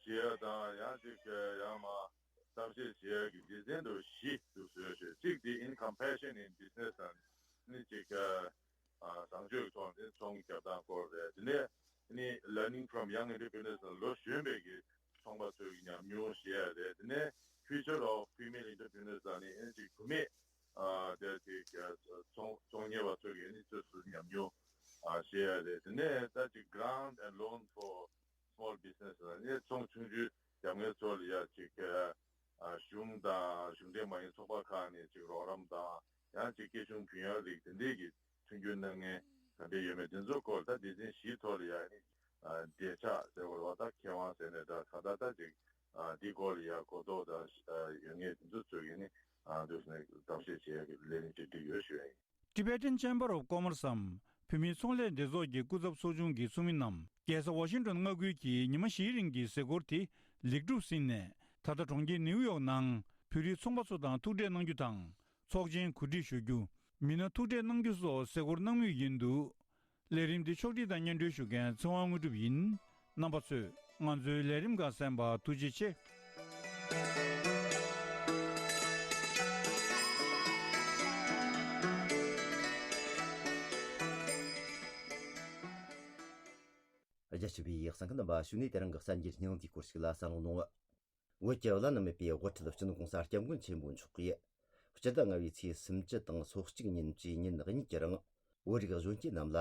བྱེད་ཡ་དང་ཡང་ཅིག་ཡང་མ་གཏམ་བཤད་བྱེད་ཡ་གི་སྡེ་ཚན་དུ་བཞི་འདུག་བཟོས་ཞེས། གཅིག་དེ་In Compassion in Business དང་ནི་ཅིག་ཨ་བཟང་སྤྱོད་ཀྱི་ཐོག་ནས་ཚོང་རྒྱབ་སྟངས་སྐོར་རེད། དེ་ནས་ནི་Learning from Young Entrepreneurs ལ་ལོ་གཞོན་པའི་གི་ཚོང་པ་ཚོའི་གི་ཉམས་མྱོང་བཤད་ཡ་རེད། དེ་ནས་Future of Female Entrepreneurs ལ་ནི་ཨེ་ཅིག་བུད་མེད་ཨ་དེ་ཅིག་ཚོང་ཚོང་གཉེར་བ་ཚོའི་གི་ནི་ཚོས་སུ་ཉམས་མྱོང་ཨ་བཤད་ཡ་རེད། དེ་ནས་ད་ཅིག་Grant and Loan for Small Business ལ་ནི་ཚོང་ཆུང་ཆུང་རྒྱབ་མཁན་ཚོ་ལ་ཡ་ཅིག་ཨ་གཞུང་དང་གཞུང་འབྲེལ་མ་ཡིན་ཚོགས་པ་ཁག་ནས་ཅིག་རོགས་རམ་དང་ཡང་ཅིག་སྐྱེད་ཆུང་བུན་གཡར་རིགས་དེ་འདྲས་ཀྱི་མཐུན་འགྱུར་གནང་མཁན་ག་འདྲས་ཡོད་མེད་དེ་ཚོའི་སྐོར་ད་སྡེ་ཚན་བཞིའི་ཐོག་ལ་ཡ་ནི་འབྲེལ་ཆགས་ཟེར་བ་རེད་བ། ད་མཁས་དབང་ཟེར་ནས་ད་ག་ད་ད་ཅིག་འདི་སྐོར་ལ་ཡ་གོ་རྟོགས་ད་ཡོད་མཁན་དེ་ཚོ་ཚོས་ཀྱི་ནི་འདུག་ནས་གཏམ་བཤད་བྱེད་ཡ་གི་ལས་རིམ་ཅིག་བསྒྲིགས་ཡོད་ཞུ་ཡ་ཡིན། Tibetan Chamber of Commerce འམ་བོད་མིའི་ཚོང་ལས་སྡེ་ཚོགས་ཀྱི་སྐུ་ཚབ་ཚོགས་ཆུང་གི་ཚོགས་མི་རྣམས་རྒྱལ་ས་ཝ་ཤིང་ཏོན་མངའ་ཁུལ་གྱི་ཉི་མ་བཞིའི་རིང་གི་གཟིགས་སྐོར་དེ་ལེགས་གྲུབ་ཟིན་ནས། ད་ལྟ་གྲོང་ཁྱེར་ནིའུ་ཡོག་ནང་བོད་རིགས་ཚོང་པ་ཚོ་དང་ཐུག་འཕྲད་གནང་རྒྱུ་དང་། ཚོགས་ཆེན་གོ་སྒྲིག་ཞུ་རྒྱུ། མི་སྣ་ཐུག་འཕྲད་གནང་རྒྱུ་སོགས་གཟིགས་སྐོར་གནང་མུས་ཡིན་འདུག་ལས་རིམ་འདི་ཕྱོགས་སྒྲིག་དང་སྙན་སྒྲོན་ཞུ་མཁན་ཚེ་དབང་དངོས་གྲུབ་ཡིན། རྣམ་པ་ཚོས་ང་ཚོའི་ལས་རིམ་ཁག་གསན་པར་ཐུགས་རྗེ་ཆེ། རྒྱ་ཆེ་བའི་གསན་མཁན་རྣམ་པ། ཞུ་ནས་དེ་རིང་གི་གསར་འགྱུར་སྙིང་བསྡུས་སྐོར་ཞིག་ལ་གསན་རོགས་གནང་། བོད་ཀྱི་བླ་ན་མེད་པའི་དབུ་ཁྲིད་སྤྱི་ནོར་༸གོང་ས་༸སྐྱབས་མགོན་ཆེན་པོ་མཆོག་གིས་སྤྱི་ཟླ་ལྔ་པའི་ཚེས་སུམ་ཅུ་དང་སོ་གཅིག་ཉིན་བཅས་ཉིན་གཉིས་ཀྱི་རིང་བོད་རིགས་གཞོན་སྐྱེས་རྣམས་ལ་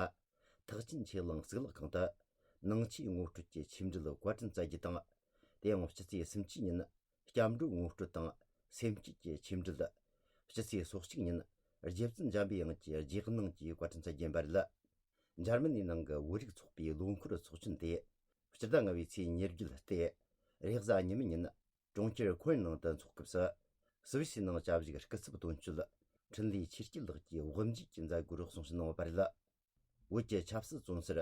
ཐེག་ཆེན་ཆོས་གླིང་གཙུག་ལག་ཁང་དུ་ནང་ཆོས་ངོ་སྤྲོད་ཀྱི་ཆོས་འབྲེལ་བཀའ་དྲིན་སྩལ་རྒྱུ་དང་། དེ་ཡང་སྤྱི་ཚེས་སུམ་ཅུ་ཉིན་སྐྱབས་འགྲོ་ངོ་སྤྲོད་དང་སེམས་བསྐྱེད་ཀྱི་ཆོས་འབྲེལ། སྤྱི་ཚེས་སོ་གཅིག་ཉིན་རྗེ་བཙུན་འཇམ་པའི་དབྱངས་ཀྱི་རྗེས་གནང་གི་བཀའ་དྲིན་སྩལ་རྒྱུ་ཡིན་པ་རེད། འཇར་མ་ནིའི་ནང་གི་བོད་རིགས་ཚོགས་པའི་ལོ་འཁོར་ཚོགས་ཆེན་དེ་སྤྱི་ཟླ་ལྔ་པའི་ཚེས་ཉེར་བརྒྱད་སྟེ། རེས་གཟའ་ཉི་མའི་ཉིན་གྲོང་ཁྱེར་ཁོའེ་ནང་དུ་འཚོགས་སྐབས་སུ། སུད་སི་ནང་བྱ་བཞག་སྐུ་ཚབ་དོན་གཅོད་འཕྲིན་ལས་ཆོས་སྐྱིད་ལགས་ཀྱིས་དབུ་འབྱེད་ཀྱི་མཛད་སྒོར་གསུང་བཤད་གནང་བ་རེད། བོད་ཀྱི་ཆབ་སྲིད་བཙོན་ཟུར་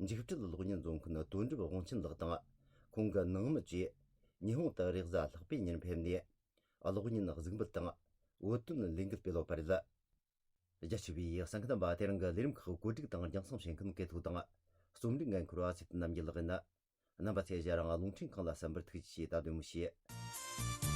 འཇིགས་བྲལ་གློག་བརྙན་བཟོ་མཁན་དོན་གྲུབ་དབང་ཆེན་ལགས་དང་ཁོང་གི་ནང་མི་བཅས་ཉི་ཧོང་དུ་རེས་གཟའ་ལྷག་པའི་ཉིན་ཕེབས་ནས། གློག་བརྙན་གཟིགས་འབུལ་དང་བོད་དོན་ལས་འགུལ་སྤེལ་ཡོད་པ་རེད། རྒྱ་ཆེ་བའི་གསན་མཁན་རྣམ་པ། དེ་རིང་གི་ལས་རིམ་ཁག་གོ་སྒྲིག་དང་རྒྱང་སྲིང་བྱེད་མཁན་སྐལ་ཐོག་དང་། རྩོམ་སྒྲིག་འགན་འཁུར་བ་ཚེ་བརྟན་རྣམ་རྒྱལ་ལགས་ཡིན། རྣམ་པ་ཚོས་ཞལ་རང་རླུང་འཕྲིན་ཁང་ལ་གསན་པར་ཐུགས་རྗེ་ཆེ། ད་དུ་མུ་བཤད།